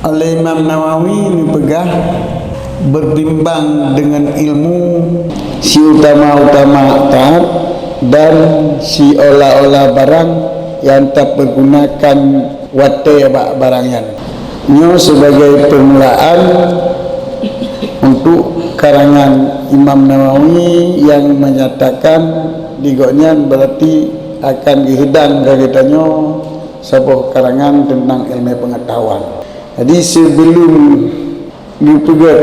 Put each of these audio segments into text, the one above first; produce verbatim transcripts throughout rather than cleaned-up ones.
Oleh Imam Nawawi neupeugah, berbimbang dengan ilmu, siutama-utama taat dan siolah-olah barang yang tapergunakan watée bak barang nyan. Nyoe sebagai permulaan untuk karangan Imam Nawawi yang menyatakan di gobnyan berarti akan geuhidang keu geutanyoe saboh karangan tentang ilmu pengetahuan. Jadi, sebelum geupeugét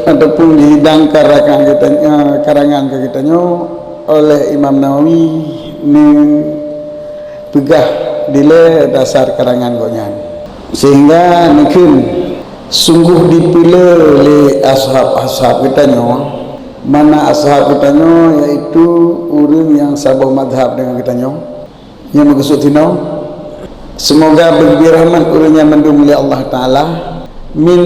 ataupun geuhidang karangan geutanyoe, karangan keu geutanyoe oleh Imam Nawawi, neupeugah dilée dasar karangan gobnyan. Sehingga neukheun sungguh dipeulé lé ashab-ashab geutanyoe, mana ashab geutanyoe, yaitu ureuëng nyang saboh mazhab dengan geutanyoe. Nyang meukeusut sinoe, semoga beugeubri rahmat ureuëng nyang mandum lé Allah Taala, min,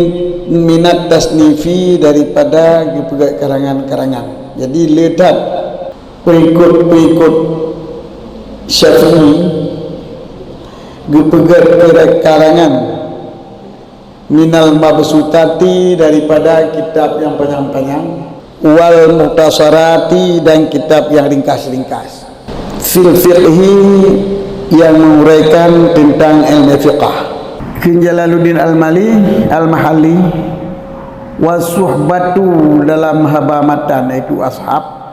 minat tasnifi, daripada geupeugét karangan-karangan. Jadi, le that pengikut-pengikut Syafi'i geupeugét karangan minal mabsutati, daripada kitab yang panjang-panjang, wal mukhtasarati, dan kitab yang ringkas-ringkas, fil fiqhi, yang menguraikan tentang ilmu fiqah. Kheun Jalaluddin Al-Mali, Al-Mahalli, wa suhbatu dalam haba matan, yaitu ashab.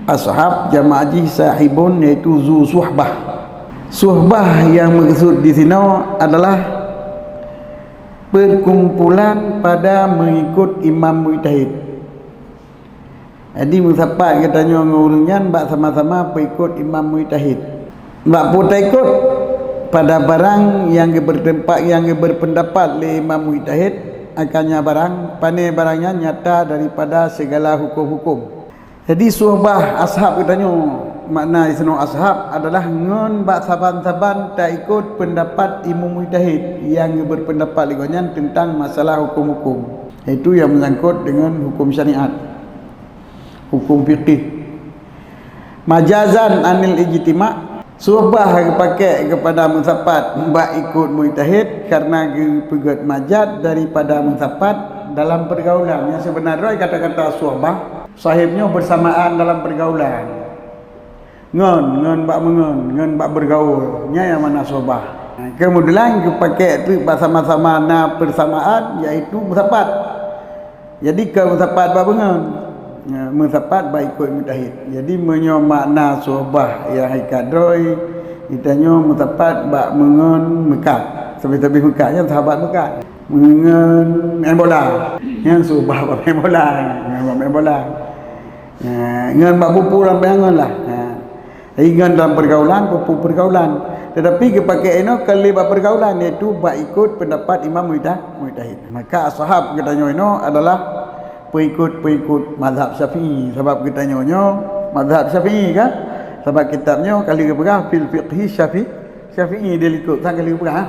Ashab jamak jih sahibun, yaitu zu suhbah. Suhbah yang meukeusut di sinoe adalah perkumpulan pada mengikut imam mujtahid. Jadi, meusapat geutanyoe ngon ureuëng nyan bak sama-sama peuikot imam mujtahid. Bak peue taikot? Pada barang nyang geubertempat, nyang geuberpendapat lé imam mujtahid akan nyan barang, pane barang nyan nyata daripada segala hukum-hukum. Jadi, suhbah ashab geutanyoe, makna isinoe ashab adalah ngon bak saban-saban taikot pendapat imam mujtahid nyang geuberpendapat lé gobnyan tentang masalah hukum-hukum, yaitu yang menyangkut dengan hukum syariat, hukum fikih. Majazan anil ijtima', suhbah geupakék keupada meusapat bak ikot mujtahid karena geupeugét majaz daripada meusapat dalam pergaulan. Nyang seubeuna droe kata-kata suhbah, sahib nyoe bersamaan dalam pergaulan. Ngon, ngon bak meungon, ngon bak bergaul. Nyan nyang mana suhbah. Keumudian geupakék treuk bak sama-sama na persamaan, yaitu meusapat. Jadi, ka meusapat bak beungon. Ya, meusapat bak ikot mujtahid. Jadi, meunyoe makna suhbah nyang hakikat droe, geutanyoe meusapat bak meungon meukat. Sabe-sabe meukat, nyan sahabat meukat. Meungon main bola. Nyan suhbah bak main bola. Ngon bak main bola. Ya, ngon bak pupu lam bayangan lah. Ya. Ingat dalam pergaulan, peue-peue pergaulan. Tetapi geupakék inoe ka lé bak pergaulan, yaitu bak ikot pendapat imam mujta-, mujtahid. Maka ashab geutanyoe inoe adalah pengikut-pengikut mazhab Syafi'i. Sabab geutanyoe nyoe mazhab Syafi'i kan? Sabab kitab nyoe ka lheueh geupeugah fil fiqhi Syafi-, Syafi'i, dia likot sang ka lheueh geupeugah.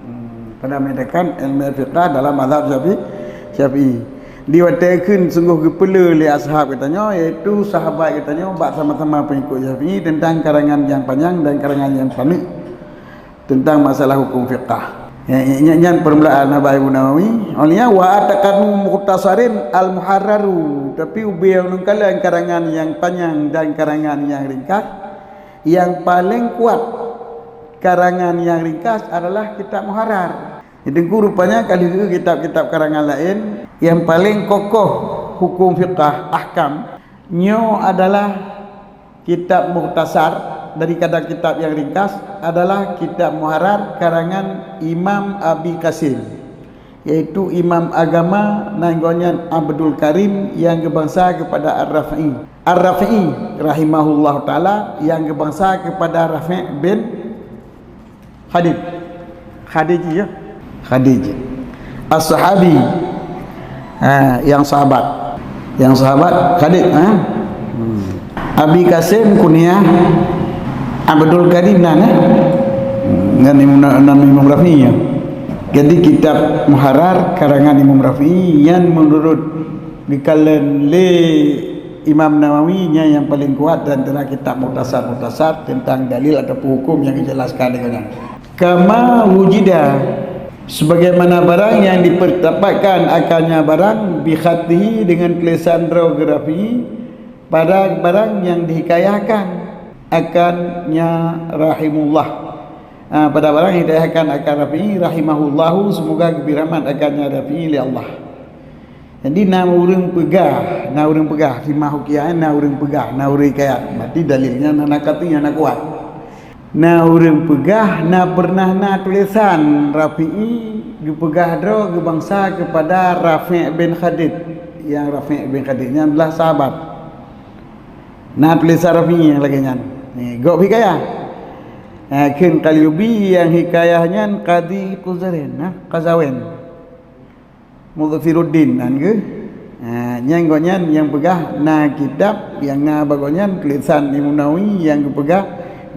Hmm, pada menyatakan ilmu fiqah dalam mazhab Syafi-, Syafi'i. Di watée kheun sungguh geupeulé lé ashab geutanyoe, yaitu sahabat geutanyoe bak sama-sama pengikut Syafi'i tentang karangan nyang panjang dan karangan nyang pendek tentang masalah hukum fiqah. Ya, ya, nyan, nyan permulaan haba Imam Nawawi. Oleh nyan, wa ataqanu mukhtasarin al-muharraru. Tapi ubé ulôn kalon karangan nyang panjang dan karangan nyang ringkas, nyang paleng kuat karangan nyang ringkas adalah kitab Muharrar. Di Teungku rupanya ka lheueh kitab-kitab karangan laén nyang paleng kokoh hukum fiqah ahkam. Nyoe adalah kitab mukhtasar dari kada kitab nyang ringkas adalah kitab Muharrar karangan Imam Abi Qasim, yaitu imam agama nan gobnyan Abdul Karim nyang geubansa keupada Ar-Rafi'i. Ar-Rafi'i rahimahullahu taala nyang geubansa keupada Rafi' bin Khadij. Khadij, ya. Khadij. As-Sahabi. Ha, yang sahabat. Yang sahabat Khadij, ha? Hmm. Abi Qasim kunyah Abdul Karim nan, eh? Hmm, ngan Imam, nan Imam Rafi'i, ya. Jadi kitab Muharrar karangan Imam Rafi'i yang menurut dikalon lé Imam Nawawi nyan nyang paling kuat di antara kitab mukhtasar-mukhtasar tentang dalil ataupun hukum nyang dijelaskan deungon nyan. Kama wujida, Sebagaimana barang yang dipertapakkan akannya barang, bikhatihi, dengan tulisan droe geu Rafi'i, pada barang yang dihikayahkan akannya rahimullah. Ah, pada barang yang dihikayahkan akan Rafi'i, rahimahullahu, semoga geubri rahmat akannya Rafi'i lé Allah. Jadi na ureuëng peugah, na ureuëng peugah, si Mahukia na ureuëng peugah, na ureuëng hikayat. Berarti dalilnya na, na kati nyang na kuat. Na ureuëng peugah na pernah na tulisan Rafi'i geupeugah droe geubangsa kepada Rafi' bin Khadij. Yang Rafi' bin Khadij nyan adalah sahabat. Na tulisan Rafi'i nyang lagée nyan. Ni, gob hikayah. Ha, kheun Qalyubi nyang hikayah nyan Qadhi Quzarin, nah, Qazawen. Mudhfiruddin nan geuh. Ha, nyang gobnyan nyang peugah na kitab nyang na bak gobnyan tulisan Imam Nawawi nyang geupeugah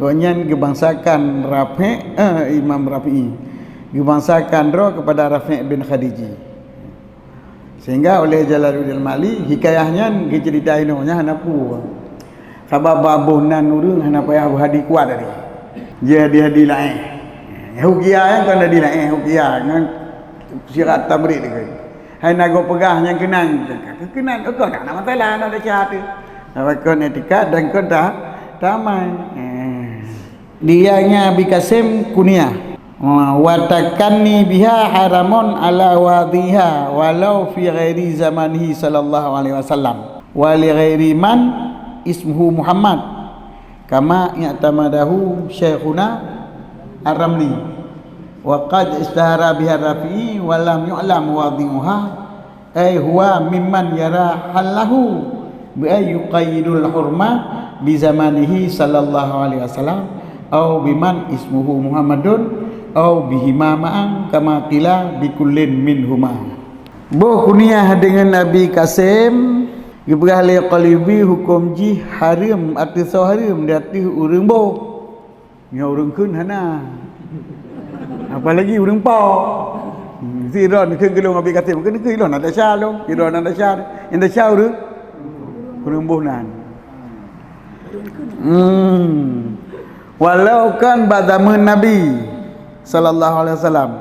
gobnyan geubangsakan Rafi', eh, Imam Rafi'i. Geubangsakan droe kepada Rafi' bin Khadiji. Sehingga oleh Jalaluddin Mali, hikayah nyan geuceurita inoe nyan hana peue. Sabab bak boh nan ureuëng hana payah beuhadi kuat tadi. Jeuet hadi-hadi laén. Hukia nyan kon hadi laén, hukia ngon sirat tamrit deungon. Hai na gob peugah nyang keunan, keunan, oh, kon hana masalah, hana desya teuh. Sabab kon itikad dan kon ta-, tamai. Eh. Di nyang Abi Kasim kuniah. Wa takanni biha haramun ala wadhiha walau fi ghairi zamanihi sallallahu alaihi wasallam. Wa li ghairi man ismuhu Muhammad. Kama i'tamadahu Syaikhuna Ar-Ramli. Wa qad ishtahara biha Rafi'i wa lam yu'lam wadhi'uha. Ai huwa mimman yara halahu bi ay yuqayyidul hurma bi zamanihi sallallahu alaihi wasallam au biman ismuhu Muhammadun au bihima ma'an kama qila bi kullin minhuma. Boh kuniah deungon Abi Kasim geupeugah lé Qalyubi huköm jih hareuem ateueh soe hareuem di ateueh ureuëng boh. Nyoe ureuëng kheun hana. Apalagi ureuëng po. Hmm, sidroe neukheun keu lôn Abi Kasim, kheun keu lôn na desya lôn, sidroe na desya. Nyang desya ureuëng, ureuëng boh nan. Hmm. Walau kon bak zaman Nabi sallallahu alaihi wasallam.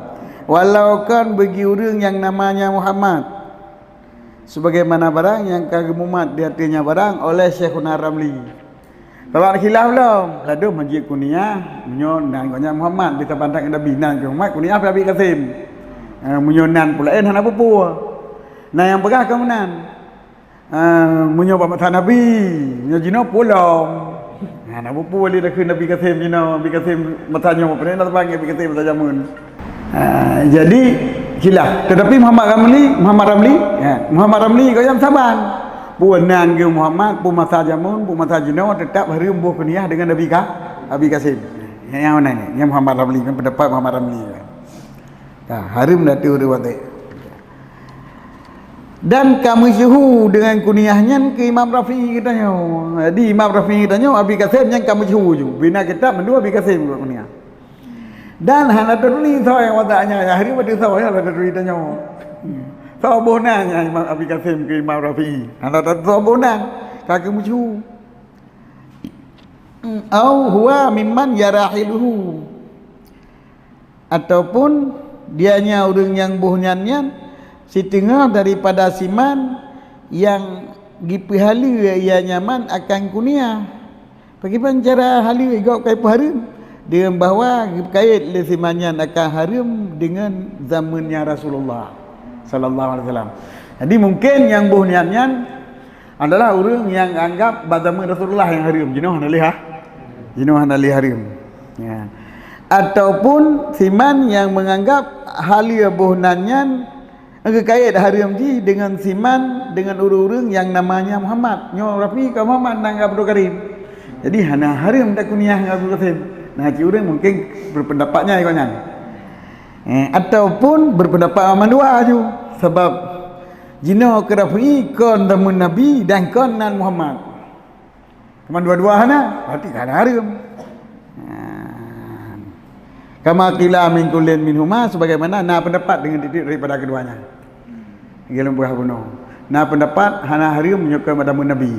Walau kon bagi ureuëng nyang namanya Muhammad. Sebagaimana barang nyang ka geumumat di ateueh nyan barang oleh Syekhuna Ramli. Sabab khilaf lom, ladôm hanjeuet kuniah, meunyoe nan gobnyan Muhammad, bisa bantang Nabi nan keu Muhammad, kuniah pih Abi Kasim. Eh, meunyoe nan peue laén hana peue-peue. Na nyang peugah ka meunan. Eh, meunyoe bak masa Nabi, meunyoe jinoe peue lom. Hana peue-peue lé takheun Abi Kasim jinoe, Abi Kasim masa nyoe, peue na teupang Abi Kasim masa jameun. Ah, jadi, khilaf. Tetapi Muhammad Ramli, Muhammad Ramli, ya, Muhammad Ramli gobnyan saban. Peue nan geuh Muhammad, peue masa jameun, peue masa jinoe, tetap hareuem boh kuniah deungon Abi Ka-, Abi Kasim. Nyang, nyang mana ni? Nyang Muhammad Ramli, kan pendapat Muhammad Ramli. Ya, hareuem dah tu riwayat. Dan ka meusyeuhu deungon kuniah nyan keu Imam Rafi'i geutanyoe. Jadi Imam Rafi'i geutanyoe, Abi Kasim nyan ka meusyeuhu ju. Bina kitab mandum Abi Kasim kuniah. Dan hana teutuléh soe nyang watak nyan, akhé watée soe nyang hana teutuléh tanyoe. Soe boh nan nyang Imam Abi Kasim keu Imam Rafi'i. Hana teutuléh soe boh nan. Ka geumeusyeuhu. Au huwa mimman yara halahu. Ataupun dia nyan ureuëng nyang boh nyan nyan siteungoh daripada siman nyang geupeue haleue ia nyan man akan kuniah. Pakriban cara haleue gob ka ipeuhareuem? Deungon bahwa geukait lé siman nyan akan hareuem deungon zameunnya Rasulullah sallallahu alaihi wasallam. Jadi mungkin nyang boh nyan nyan adalah ureuëng nyang anggap bak zameun Rasulullah nyang hareuem, jinoe hana lé ha-, jinoe hana lé hareuem. Ya. Ataupun siman nyang menganggap haleue boh nan nyan geukait hareuem jih deungon siman deungon ureuëng-ureuëng nyang namanya Muhammad. Nyoe Rafi ka Muhammad nan Abdul Karim. Jadi hana hareuem takuniah ngon Abdul Karim. Nah, cit ureuëng mungkin berpendapat nyan iko nyan. Eh, ataupun berpendapat mandua ju. Sabab jinoe keu Rafi kon zameun Nabi dan kon nan Muhammad. Teuma dua-dua hana, berarti ka hana hareuem. Ha. Kama qila min kullin minhuma, sebagaimana na pendapat deungon tieb-tieb daripada keduanya. Lagée lôn peugah bunoe. Na pendapat hana hareuem meunyoe kon bak zameun Nabi.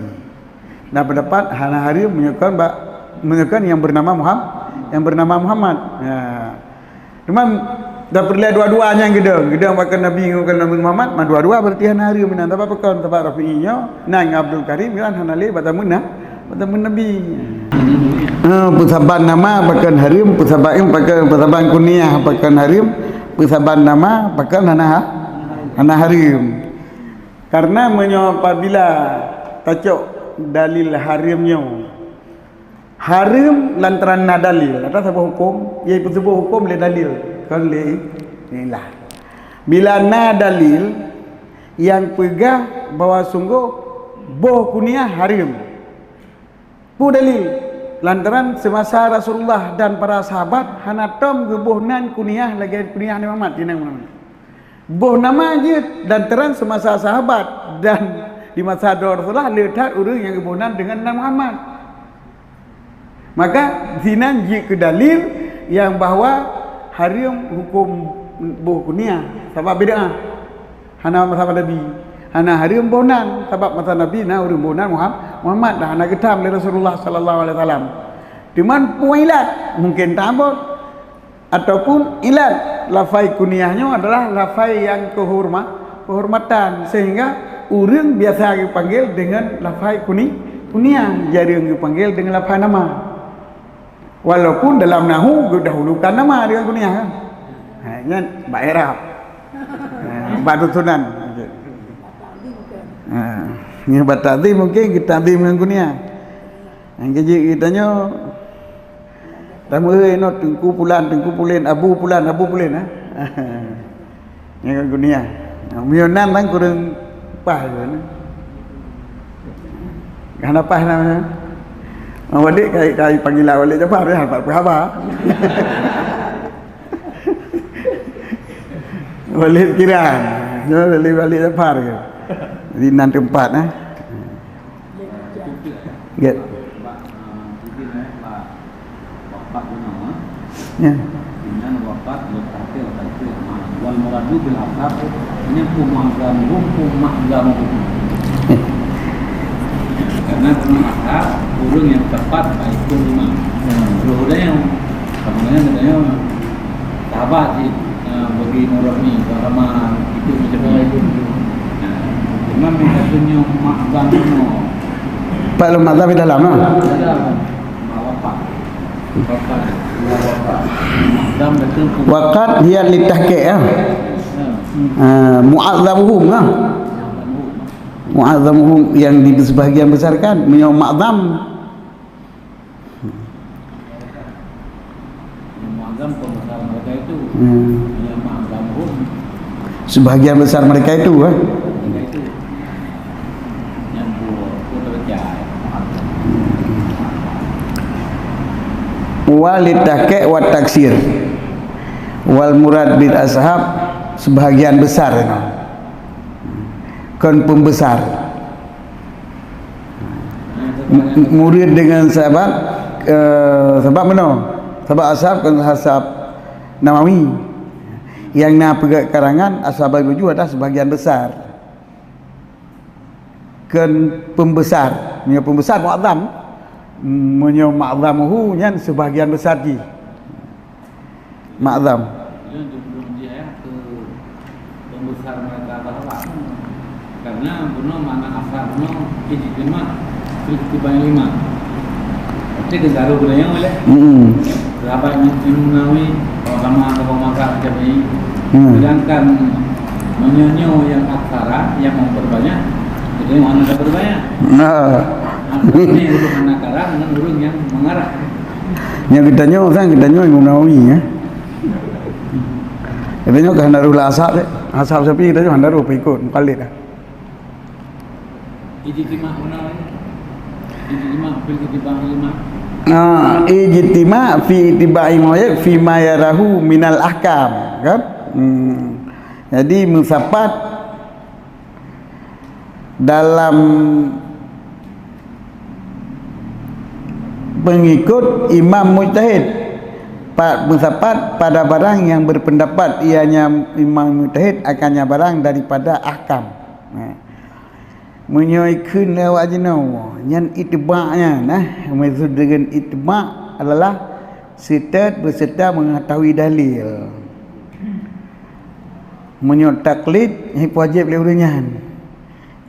Na pendapat hana hareuem meunyoe kon bak, meunyoe kon nyang bernama Muham-, nyang bernama Muhammad. Ya. Teuma Dah peureulée dua-dua nyang geudong, geudong pakon Nabi ngon pakon Nabi Muhammad, ma dua-dua berarti hana hareuem inan. Sabab pakon? Sabab Rafi'i nyoe nan ngon Abdul Karim nyoe hana lé bak tameun na, bak tameun Nabi. Ha, peusaban nama pakon hareuem, peusaban, pakon, peusaban kuniah pakon hareuem, peusaban nama pakon hana ha-, hana hareuem. Karena meunyoe apabila tacok dalil hareuem nyoe, hareuem lantaran na dalil, ada saboh huköm, ia peusaboh huköm lé dalil, kon lé ilah. Bila na dalil nyang peugah bahwa sunggoh boh kuniah hareuem, peue dalil? Lantaran semasa Rasulullah dan para sahabat hana tom geuboh nan kuniah lagée kuniah Nabi Muhammad, di nan Muhammad. Boh nama jeuet lantaran semasa sahabat dan di masa droe Rasulullah le that ureuëng nyang geuboh nan deungon nan Muhammad. Maka sinan jeuet keu dalil nyang bahwa hareuem huköm boh kuniah sabab bid'ah. Hana masa Nabi, hana hareuem boh nan, sabab masa Nabi na ureuëng boh nan Muham-, Muhammad, dan hana geutam lé Rasulullah sallallahu alaihi wasallam. Cuman peue ilat, mungkin tabot, ataupun ilat lafai kuniah nyoe adalah lafai nyang keuhorma-, keuhormatan, sehingga ureuëng biasa geupanggil deungon lafai kuni-, kuniah, jareueng geupanggil deungon lafai nama. Walaupun dalam nahu geudahulukan nama deungon kuniah, kan? Ha, nyan bak i'rab. Ha, bak susunan. Ha, nyan bak takzim mungkin geutakzim ngon kuniah. Nyang keujeuet geutanyoe, tameuhôi inoe Teungku Pulan, Teungku Pulen, Abu Pulan, Abu Pulen, ha? Nyang kuniah. Meunyoe nan, nan kureueng paih, kan? Hana paih namanya. Walid kai, kai panggilan Walid Jafar, ya, haba peuhaba. Walid Kiran. Nyoe Walid, Walid Jafar ke? Jadi nan teumpat, eh. Gét. Ya. Wal muradu bil asar, nyan peue ma'zam hum, peue ma'zam hum. Karena peue asar, ureuëng nyang tepat baik pun imam. Dua ureuëng, sama dengan katanya sahabat sih, eh, bagi Murabbi, sama itu macam mana. Nah, imam yang katanya ma'zam hum. Pak Lum Azam di dalam, ah. Waqat hiya litahqiq, ah. Ah, mu'azzamuhum, ah. Mu'azzamuhum yang di sebahagian besarkan, meunyoe ma'zam. Yang mu'azzam pembesar mereka itu. Hmm. Yang mu'azzam hum. Sebahagian besar mereka itu, eh. Mereka itu. Yang bu-, bu terjai. Wal litahqiq wa taksir. Wal murad bil ashab sebahagian besar, ya. Kon pembesar. M-, m-, murid dengan sahabat, eh, sahabat meunoe. Sahabat ashab, kon ashab Nawawi. Yang na peugah karangan ashab tujuh adalah sebahagian besar. Kon pembesar. Meunyoe pembesar mu'azzam. Meunyoe mu'azzamuhu nyan sebahagian besar jih. Ma'zam. Nyoe jeuet lôn jih ayah keu pembesar mereka sahabat. Karena bunoe makna asar bunoe ijtima' fi ittiba'i imam. Berarti geugaru bunoe nyang lé. Hmm. Sahabat Imam Nawawi, sama-sama mazhab Syafi'i. Hmm. Sedangkan meunyoe nyang aksara, yang memperbanyak, itu yang mana ada berbanyak. Nah. Nah, ini ureuëng hana karang, ureuëng yang mengarah. Nyang geutanyoe sang, geutanyoe Imam Nawawi, ya. Geutanyoe ka hana roh lah asab, eh. Asab sapi geutanyoe hana roh pengikut, mukallid dah. Ijtima' Nawawi. Ijtima' fil ittiba'i imam. Nah, ijtima' fi ittiba'i imam, fi ma yarahu minal ahkam, kan? Hmm. Jadi, meusapat dalam pengikut imam mujtahid, pa-, meusapat pada barang yang berpendapat ianya imam mujtahid akannya barang daripada ahkam. Nah, meunyoe ikheun lé awak jinoe, nyan itibaknya, nah, maksud dengan itibak adalah seutôt beserta mengetahui dalil. Meunyoe taklid, nyan wajéb lé ureuëng nyan.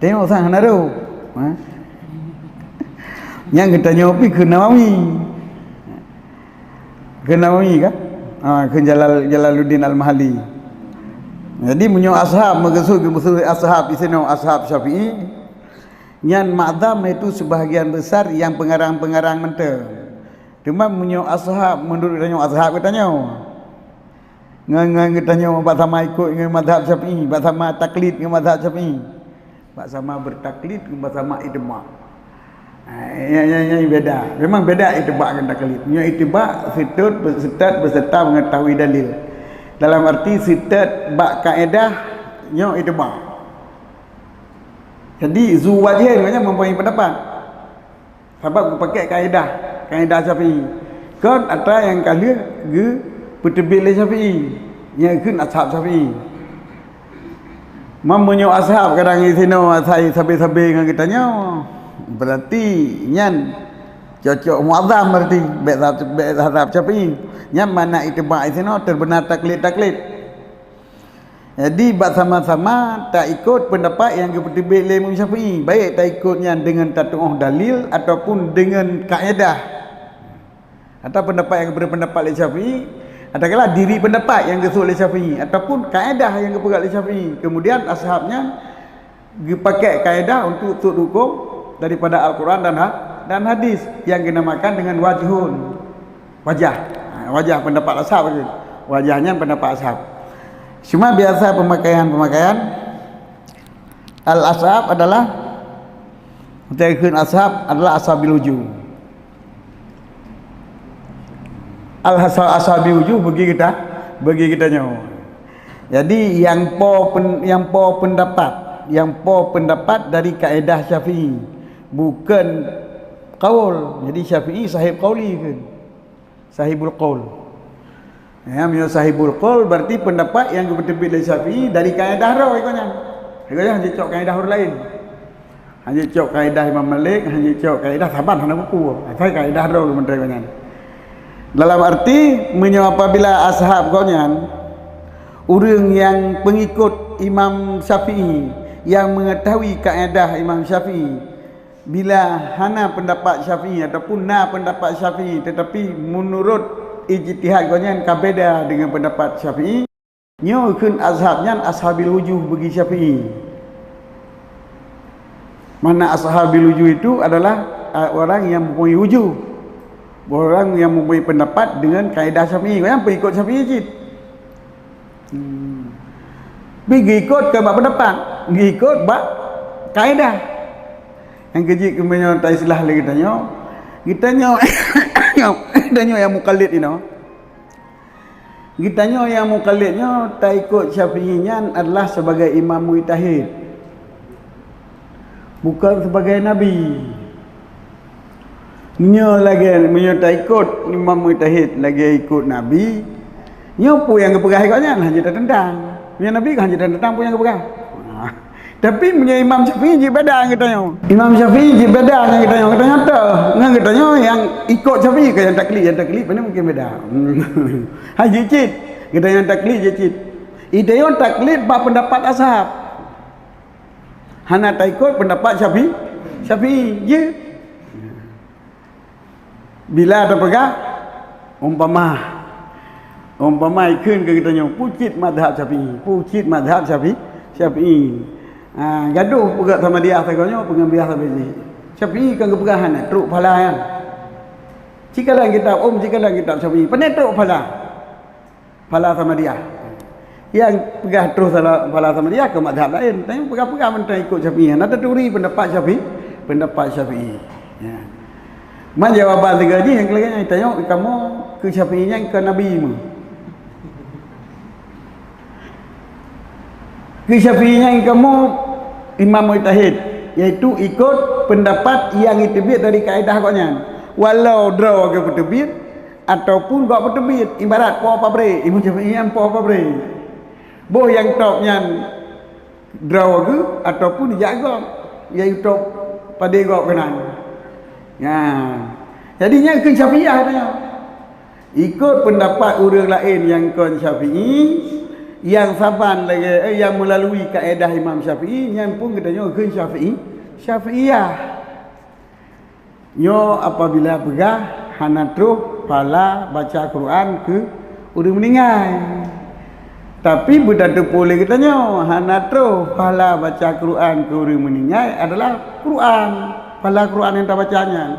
Tengok sang hana rôh. Ha? Nyang geutanyoe pi keu Nawawi. Keu Nawawi kan? Ha, keu Jalal, Jalaluddin Al-Mahalli. Jadi meunyoe ashab, meukeusud, meukeusud ashab di sinoe ashab Syafi'i, nyan ma'zam itu sebahagian besar nyang peungarang-peungarang mantong. Teuma meunyoe ashab, meunurot geutanyoe ashab geutanyoe. Ngon, ngon geutanyoe bak sama ikot ngon mazhab Syafi'i, bak sama taklid ngon mazhab Syafi'i. Bak sama beutaklid ngon bak sama itibak. Ha, nyang, nyang, nyang beda. Memang beda itibak ngon taklid. Meunyoe itibak, seutôt, seutôt beserta mengetahui dalil. Dalam arti seutôt bak kaedah, nyoe itibak. Jadi, zu wajhain, maknanya mempunyai pendapat. Sabab geupakék kaedah, kaedah Syafi'i. Kon atra nyang ka lheueh geupeuteubiet lé Syafi'i, nyang kheun ashab Syafi'i. Mam meunyoe ashab kadang isinoe asai sabe-sabe ngon geutanyoe, berarti nyan cocok muazzam, berarti bék sa-, bék ashab Syafi'i. Nyan makna itibak isinoe teubeuna taklid-taklid. Jadi, bak sama-sama taikot peundapat nyang geupeuteubiet lé Imam Syafi'i, baik taikot nyan deungon tatuoh dalil ataupun deungon kaedah. Atau peundapat nyang geubri peundapat lé Syafi'i, atawa diri peundapat nyang geusôt lé Syafi'i, ataupun kaedah nyang geupeugah lé Syafi'i. Kemudian, ashab nyan geupakék kaedah untuk sôt huköm daripada Al-Quran dan ha-, dan hadis nyang geunamakan deungon wajhun. Wajah. Ha, wajah peundapat ashab tu. Wajah nyan peundapat ashab. Cuma biasa peumakaian-peumakaian, al-ashab adalah, teukeun ashab adalah ashabil wujuh. Al-ashab, ashabil wujuh bagi kita, bagi geutanyoe. Jadi, nyang po pen-, nyang po peundapat, nyang po peundapat dari kaedah Syafi'i, bukan qaul. Jadi, Syafi'i sahib qauli kan. Sahibul qaul. Ya, meunyoe sahibul qaul, berarti peundapat nyang geupeuteubiet lé Syafi'i dari kaedah droe iko nyan. Iko nyan hana cocok kaedah ureuëng laén. Hana cocok kaedah Imam Malik, hana cocok kaedah saban hana buku. Asai kaedah droe geupeuteubiet iko nyan. Dalam arti, meunyoe apabila ashab gobnyan, ureuëng nyang peungikot Imam Syafi'i, nyang meungeutahui kaedah Imam Syafi'i, bila hana peundapat Syafi'i ataupun na peundapat Syafi'i, teutapi meunurot ijtihad gobnyan ka beda deungon peundapat Syafi'i, nyoe kheun ashab nyan ashabil wujuh bagi Syafi'i. Makna ashabil wujuh itu adalah, a, orang yang mempunyai wujuh, orang yang mempunyai peundapat deungon kaedah Syafi'i, gobnyan peungikot Syafi'i cit. Hmm. Pi geuikot keu bak peundapat, geuikot bak kaedah. Nyang keujeuet keu meunyoe taistilah lé geutanyoe, geutanyoe, geutanyoe nyang mukallid inoe. Geutanyoe nyang mukallid nyoe taikot Syafi'i nyan adalah sebagai imam mujtahid. Bukan sebagai nabi. Nyoe lagée, meunyoe taikot imam mujtahid lagée ikot nabi, nyoe peue nyang geupeugah ikot nyan hana jeuet tateuntang. Meunyoe nabi kan hana jeuet tateuntang peue nyang geupeugah. Tapi meunyoe Imam Syafi'i jeuet beda ngon geutanyoe. Imam Syafi'i jeuet beda ngon geutanyoe. Geutanyoe toh, ngon geutanyoe nyang ikot Syafi'i ka nyang taklid, nyang taklid pane mungkin beda. Hai jeuet cit. Geutanyoe nyang taklid jeuet cit. Geutanyoe taklid bak peundapat ashab. Hana taikot peundapat Syafi-, Syafi'i, ya. Bila tapeugah, umpama, umpama ikheun keu geutanyoe, peue cit mazhab Syafi'i, peue cit mazhab Syafi-, Syafi'i. Ha, gadoh peugah sama dia sagoe nyoe, peugah biasa biji. Syafi'i kan geupeugah hana trok pahala nyan. Cikalang kitab, um, cikalang kitab Syafi'i, pane trok pahala. Phala Samadiyah. Nyang peugah troh sala-, Phala Samadiyah keu mazhab laén. Tapi peugah-peugah mantong ikot Syafi'i. Hana taturi peundapat Syafi'i, peundapat Syafi'i. Ya. Man jawaban sigoe jih nyang keulagée nyan, tanyoe kamoe keu Syafi'i nyan keu Nabi meuh. Keu Syafi'i nyan kamoe imam mujtahid, yaitu ikot peundapat nyang geuteubiet dari kaedah gobnyan. Walau droe geupeuteubiet, ataupun gob peuteubiet, ibarat po pabrék, Imam Syafi'i nyan po pabrék. Boh nyang top nyan droe geuh ataupun jak gob, nyang top padé gob keunan. Nyan. Jadi nyan kheun Syafi'iyah tanyoe. Ikot peundapat ureuëng laén nyang kon Syafi'i, Nyang saban lagée, eh, nyang meulalui kaedah Imam Syafi'i, nyan pun geutanyoe kheun Syafi'i, Syafi'iyah. Nyoe apabila peugah hana troh pahala baca Quran keu ureuëng meuninggai. Tapi beutateupeue lé geutanyoe, hana troh pahala baca Quran keu ureuëng meuninggai adalah Quran, pahala Quran nyang tabaca nyan.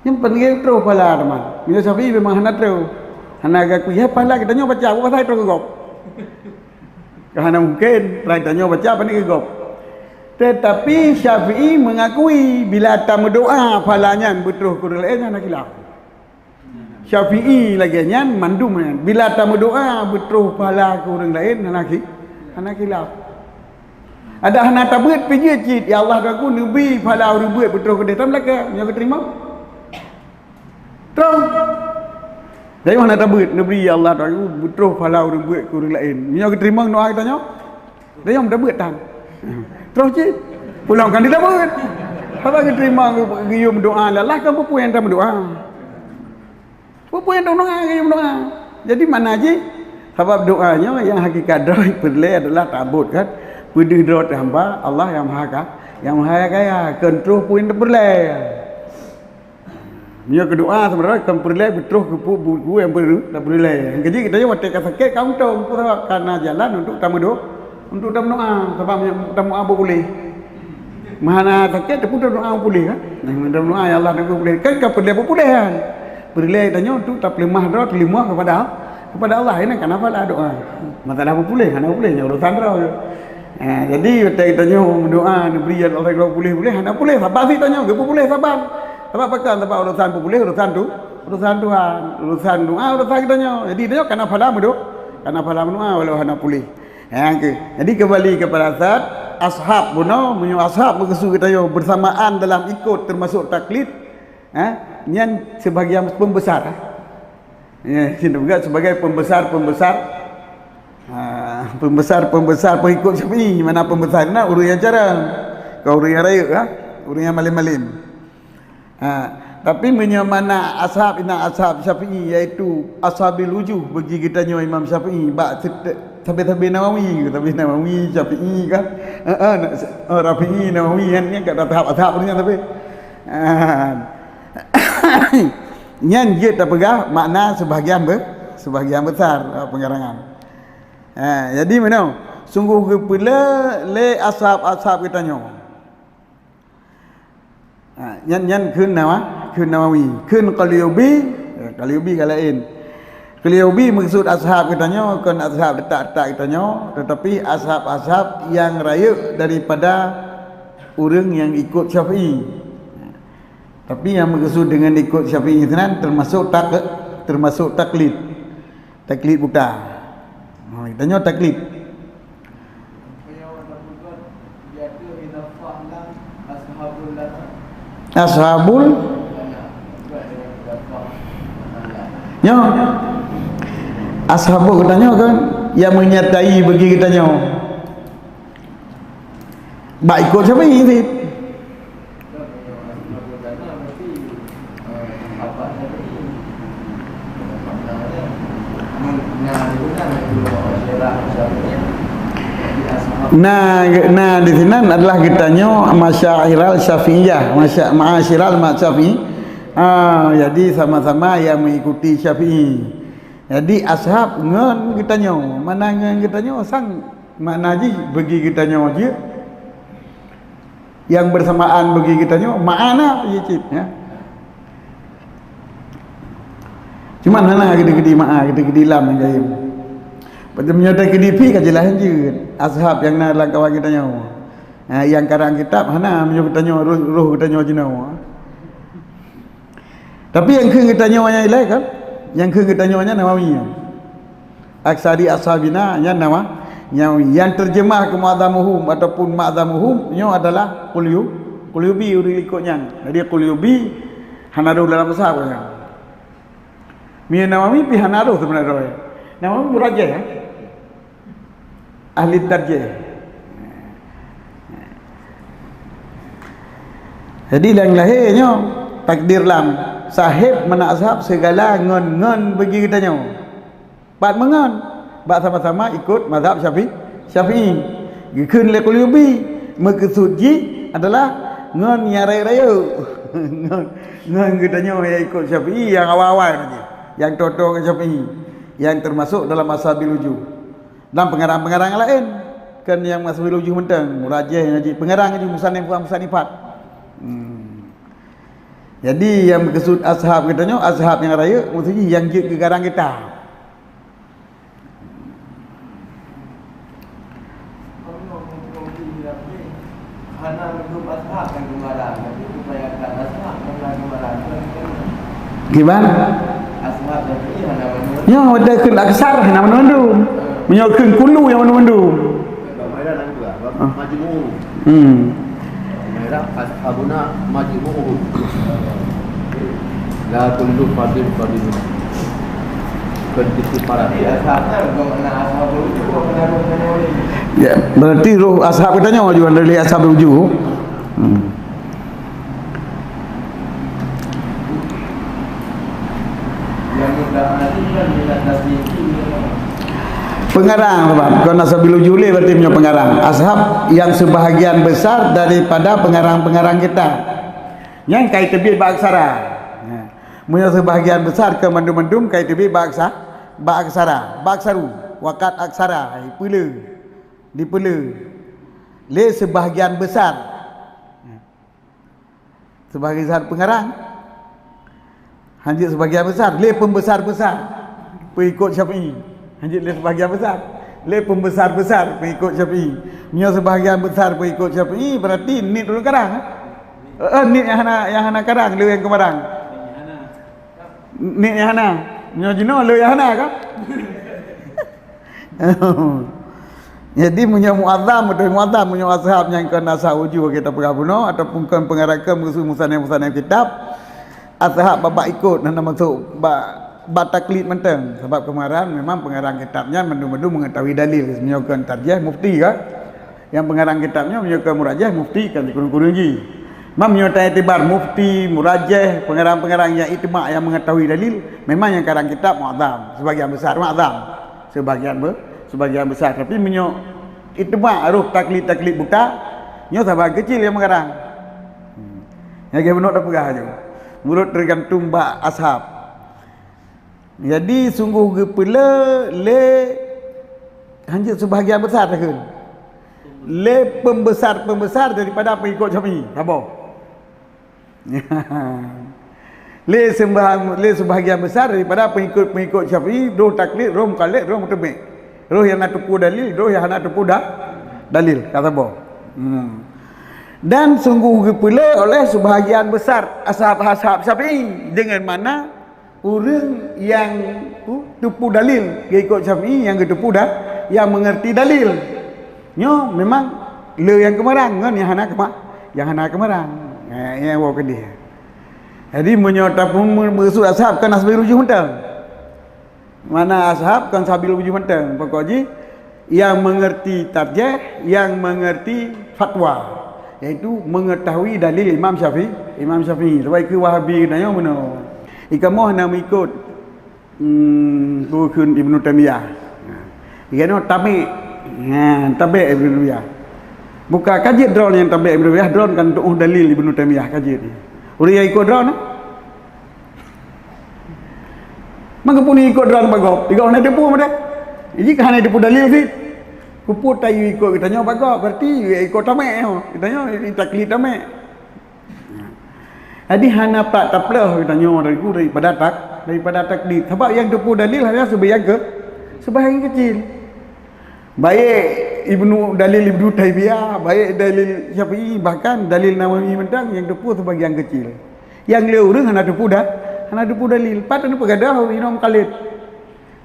Nyan peureulée troh pahala teuma. Meunyoe Syafi'i memang hana troh. Hana geuakui, hai pahala geutanyoe baca, buet asai troh keu gob. Ka hana mungken, pahala geutanyoe baca, pane keu gob. Tetapi Syafi'i mengakui bila tameudoa pahala nyan beutroh keu ureuëng laén, hana khilaf. Syafi'i lagée nyan mandum nyan. Bila tameudoa beutroh pahala keu ureuëng laén, hana khi-, hana khilaf. Ada hana tabeuet pih jeuet cit, "Ya Allah, Tuhanku, neubri pahala ureuëng beuet beutroh keudeh." Tam lakée, nyoe geuteurimong. Troh. Dayuh hana tabeuet, neubri, "Ya Allah, Tuhanku, beutroh pahala ureuëng beuet keu ureuëng laén." Nyoe geuteurimong doa geutanyoe? Dayuh tabeuet tan. Troh cit. Pulang kan ditabeuet. Haba geuteurimong geuyue meudoa, Allah kan peue-peue nyang tameudoa. Peue-peue nyang doa, nyang doa. Jadi makna jih, sabab doa nyoe nyang hakikat droe peureulée adalah ta'abbud kan. Peudeuh droe teuh hamba Allah nyang maha ka, nyang maha kaya, keu troh peue nyang peureulée. Nyoe keu doa sebenarnya kan peureulée beutroh keu peue, peue nyang peureulée. Nyang keuji geutanyoe watée ka sakét ka untông, peue sabab? Karena jalan untuk tameudo-, untuk tameudoa, sabab nyang tameudoa beupuléh. Meuhana sakét, teupeu doa puléh kan? Nah, doa, "Ya Allah, doa puléh." Kan ka peureulée puléh kan? Peureulée tanyoe untuk tapeuleumah droe, teuleumah kepada, kepada Allah. Ini kan apa lah doa? Masalah puléh, hana puléh, nyoe urusan droe. Ha, jadi, watée tanyoe doa, neubri ya Allah, doa puléh-puléh, hana puléh, saban sit tanyoe, geupeupuléh saban. Sabab pakon? Sabab urusan puléh, urusan tu, urusan Tuhan. Urusan doa, urusan geutanyoe. Jadi, tanyoe kana pahala meudo-, kana pahala meudoa, walau hana puléh. Ha, okey. Jadi, kembali kepada asad, ashab bunoe, meunyoe ashab meukeusud geutanyoe bersamaan dalam ikut termasuk taklid, ha, nyan sebahagian pembesar, ha. Ya, sini juga sebagai pembesar-pembesar, ha, pembesar-pembesar pengikut Syafi'i. Mana pembesar na ureuëng nyang carông, kon ureuëng nyang rayeuk, ha, ureuëng nyang malém-malém. Ha, tapi meunyoe mana ashab, na ashab Syafi'i, yaitu ashabil wujuh bagi geutanyoe Imam Syafi'i, bak sit-, sabe-sabe Nawawi, sabe Nawawi, Syafi'i kan. Ha, ha, na-, oh, Rafi'i, Nawawi kan, kan ka tahap ashab nyan tapi. Ha. Nyan jeuet tapeugah makna sebahagian be-, sebahagian besar, ha, pengarangan. Ha, jadi meunoe, sungguh geupeulé lé ashab-ashab geutanyoe. Ha, nyan, nyan kheun Nawa-, kheun Nawawi, kheun Qalyubi, eh, Qalyubi ka laén. Qalyubi meukeusud ashab geutanyoe kon ashab detak-detak geutanyoe, tetapi ashab-ashab nyang rayeuk daripada ureuëng nyang ikut Syafi'i. Tapi nyang meukeusud deungon ikut Syafi'i sinan teumasuk tak-, teumasuk taklid. Taklid buta. Ha, geutanyoe taklid. Ashabul. Nyoe. Ashabu geutanyoe kan nyang meunyatai bagi geutanyoe. Bak ikut Syafi'i cit. Na, na di sinan adalah geutanyoe masyairal Syafi'iyah, masya-, ma'asyiral ma-, Syafi'i. Ah, jadi sama-sama nyang mengikuti Syafi'i. Jadi ashab ngon geutanyoe, mana ngon geutanyoe sang makna jih bagi geutanyoe jeuet. Nyang bersamaan bagi geutanyoe, ma'ana jih cit, ya. Cuman hana geutanyoe keudi ma'a, geutanyoe keudi lam nyang gayém. Padahai meunyoe takeudi pih ka jeulaih jeuet, ashab nyang na lam kawan geutanyoe. Ha, nyang karang kitab hana meunyoe geutanyoe roh, roh geutanyoe jinoe. Tapi nyang kheun geutanyoe nyan ilée kan? Nyang kheun geutanyoe nyan Nawawi nyan. Aksari ashabina nyan Nawa-, Nawawi. Nyang terjemah keu Mu'adzamuhum ataupun Ma'dzamuhum nyoe adalah Qulyu-, Qulyubi ureuëng likot nyan. Jadi Qulyubi hana roh dalam mazhab nyan. Meunyoe Nawawi pih hana roh seubeuna droe. Nawawi murajih, ya. Ahli tarjih. Jadi nyang lahé nyoe takdir lam sahib meunan ashab sigala ngon-ngon bagi geutanyoe. Pat meungon. Bak sama-sama ikut mazhab Syafi-, Syafi'i. Geukheun lé Qurtubi, meukeusud jih adalah ngon nyang rayeuk-rayeuk. Ngon, ngon geutanyoe nyang ikut Syafi'i nyang awai-awai tadi. Nyang toe-toe ngon Syafi'i. Nyang teumasuk dalam Ashabil Wujuh. Dan pengarang-pengarang laén. Kan nyang Ashabil Wujuh mantong, Murajih nyan jih. Pengarang jih, musannif, musannifat. Hmm. Jadi, nyang meukeusud ashab geutanyoe, ashab nyang rayeuk, maksud jih nyang jeuet keu garang kitab. Kiban? Nyoe, watèe kheun aksar, hana mandum-mandum. Meunyoe kheun kullu, nyang mandum-mandum. Hmm. Merah ashabuna majmu'uhum. La kullu fardin fardin. Kondisi para. Ya, berarti roh ashab geutanyoe juga dari Ashabil Wujuh. Hmm. Pengarang, Pak. Kon Ashabil Wujuh lé berarti punya pengarang. Ashab yang sebahagian besar daripada pengarang-pengarang kitab. Nyang ka teubiet bak aksara. Nah, meunyoe sebahagian besar keu mandum-mandum ka teubiet bak aksa-, bak aksara, bak aksaru, waqad aksara, dipeulé, dipeulé lé sebahagian besar. Sebahagian besar pengarang. Hanjeuet sebahagian besar, lé pembesar-besar pengikut Syafi'i. Hanjeuet lé sebahagian besar, lé pembesar-besar pengikut Syafi'i. Meunyoe sebahagian besar pengikut Syafi'i, berarti niet ureueng karang, eh? Eh, niet nyang hana, nyang hana karang, lé nyang keumarang. Niet nyang hana. Meunyoe jinoe lé nyang hana kan? Jadi meunyoe muazzam, beutôi muazzam, meunyoe ashab nyang kon Ashabil Wujuh kita peugah bunoe ataupun kon pengarang, kon musu-, musannif-musannif kitab, ashab babak ikut, hana masuk bak, bak taklid mantong. Sabab keumarang memang pengarang kitab nyan mandum-mandum mengetahui dalil. Meunyoe kon tarjih mufti kan? Nyang pengarang kitab nyoe meunyoe kon murajih mufti kan sikureueng-kureueng jih. Mam meunyoe taiktibar mufti, murajih, pengarang-pengarang nyang ijma nyang mengetahui dalil, memang nyang karang kitab muazzam, sebahagian besar muazzam. Sebahagian be-, sebahagian besar. Tapi meunyoe ijma roh taklid-taklid buta, nyoe saban keucil nyang meukarang. Hmm. Nyang lagèe bunoe tapeugah laju. Meunurot teugantung bak ashab. Jadi sungguh geupeulé lé hanjeuet sebahagian besar takheun. Lé pembesar-pembesar daripada pengikut Syafi'i. Saboh. Lé seumbah-, lé sebahagian besar daripada pengikut-pengikut Syafi'i, roh taklid, roh mukhalif, roh meuteumé. Roh nyang na teupeue dalil, roh nyang hana teupeue da-, dalil. Ka saboh. Hmm. Dan sungguh geupeulé oleh sebahagian besar ashab-ashab Syafi'i. Dengan mana ureueng nyang tu teupeue dalil, geuikot Syafi'i nyang geuteupeue da-, nyang mengerti dalil. Nyoe memang le nyang keumarang ngon nyang hana keuma-, nyang hana keumarang. Eh, nyang woe keudeh. Jadi meunyoe tapeumu-, meukeusud ashab kan Ashabil Wujuh mantong. Mana ashab kan Ashabil Wujuh mantong. Pokok jih yang mengerti tarjih, yang mengerti fatwa, yaitu mengetahui dalil Imam Syafi'i, Imam Syafi'i. Sebab itu Wahabi geutanyoe meunoe. Ikamoe hana meuikot Hmm, peue kheun Ibnu Taimiyah. Ha. Geutanyoe tabek. Ha, tabek Ibnu Taimiyah. Buka ka jeuet droeneuh nyang tabek Ibnu Taimiyah, droeneuh kan tuoh dalil Ibnu Taimiyah ka jeuet. Ureueng nyang ikot droeneuh? Maka pun ikot droeneuh bak gob, tiga hana teupeu meudah. Jadi ka hana teupeu dalil cit. Keupeue tayue ikot geutanyoe bak gob, berarti ikot tabek nyoe. Geutanyoe taklid tabek. Jadi hana pat taplôh geutanyoe dari, daripada tak-, daripada taklid. Sabab nyang teupeu dalil hanya sebahagian ke-, sebahagian kecil. Baik Ibnu, dalil Ibnu Taimiyah, baik dalil Syafi'i, bahkan dalil Nawawi mantong nyang teupeu sebahagian kecil. Nyang le ureueng hana teupeu da-, hana teupeu dalil. Pat taneuk peugadôh inoe mukhalif.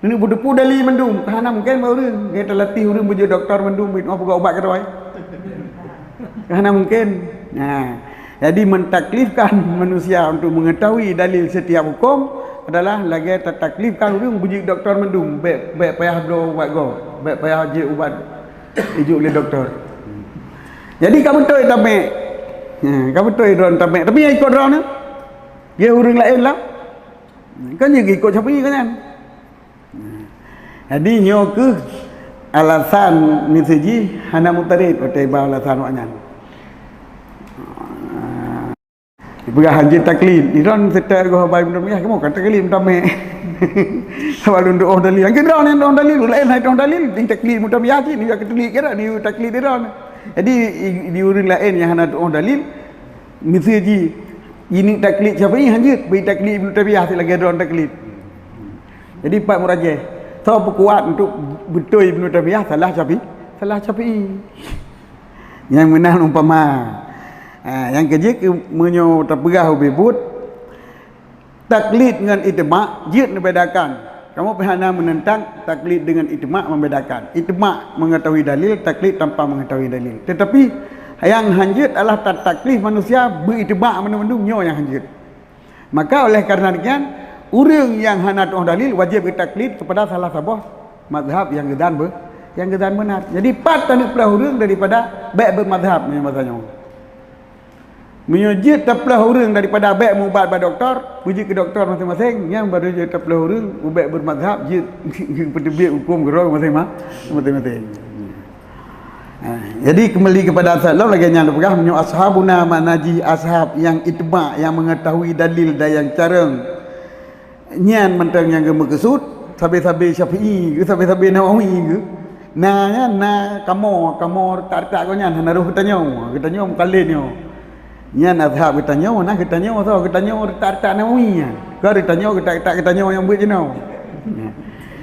Neuneupeue-teupeu dalil mandum, ka hana mungken bak ureueng. Gét talatih ureueng beujeuet doktor mandum, bit mau peugah ubat keudroe. Ka hana mungken. Nah, jadi mentaklifkan manusia untuk mengetahui dalil setiap hukum adalah lagèe tataklifkan ureueng beujeuet doktor mandum, bèk, bèk payah bloe ubat gob, bèk payah jeuet ubat ijok lé doktor. Jadi ka beutôi tabek. Ha, ka beutôi droeneuh tabek, tapi nyang ikot droeneuh, ya ureueng laén lah. Kan nyang ikot Syafi'i kan nyan. Jadi nyoe keuh alasan miseue jih hana mutarid watée ba alasan awaknyan. Peugah hanjeuet taklid. Droeneuh seutôt goh haba Ibnu Taimiyah, kamoe kan taklid meutamé. Sabab lôn tu'oh dalil. Nyang keudroe nyang tu'oh dalil, laén hai tu'oh dalil, di taklid Ibnu Taimiyah cit, ni taklid kira, ni taklid droeneuh. Jadi, i-, di ureuëng laén nyang hana tu'oh dalil, miseue jih, ini taklid Syafi'i hanjeuet, beu taklid Ibnu Taimiyah cit lagée droeneuh taklid. Jadi, pat murajeh. Soe peukuat untuk beutôi Ibnu Taimiyah salah Syafi'i? Salah Syafi'i. Nyang meunan umpama. Ha, nyang keujeuet keu meunyoe tapeugah ubé buet, taklid ngon itibak jeuet neubedakan. Kamoe pih hana meunentang taklid deungon itibak membedakan. Itibak mengetahui dalil, taklid tanpa mengetahui dalil. Tetapi nyang hanjeuet adalah ta-, taklid manusia beu itibak mandum-mandum nyoe nyang hanjeuet. Maka oleh karena demikian, ureuëng nyang hana tu'oh dalil wajéb geutaklid kepada salah saboh mazhab nyang geudan be-, nyang geudan beuna. Jadi pat taneuk peuleueh ureuëng daripada bék beumazhab meunyoe bahasa nyoe. Meunyoe jeuet tapeuleueh ureuëng daripada bék meuubat bak dokto, beujeuet keu dokto maséng-maséng, nyan baru jeuet tapeuleueh ureuëng bék beumazhab, jeuet peuteubiet hukôm keudroe maséng-ma-, maséng-maséng. Ha, jadi kembali kepada asal lom lagée nyan peugah, meunyoe ashabuna makna jih ashab nyang itibak, nyang mengetahui dalil dan nyang carong, nyan mantong nyang geumeukeusut, sabe-sabe Syafi'i geuh, sabe-sabe Nawawi geuh. Na nyan, na kamoe, kamoe retak-retak gobnyan hana roh geutanyoe, geutanyoe mukallid nyoe. Nyan mazhab geutanyoe, na geutanyoe soe, geutanyoe retak-retak Nawawi nyan. Kon geutanyoe retak-retak geutanyoe nyang buet jinoe.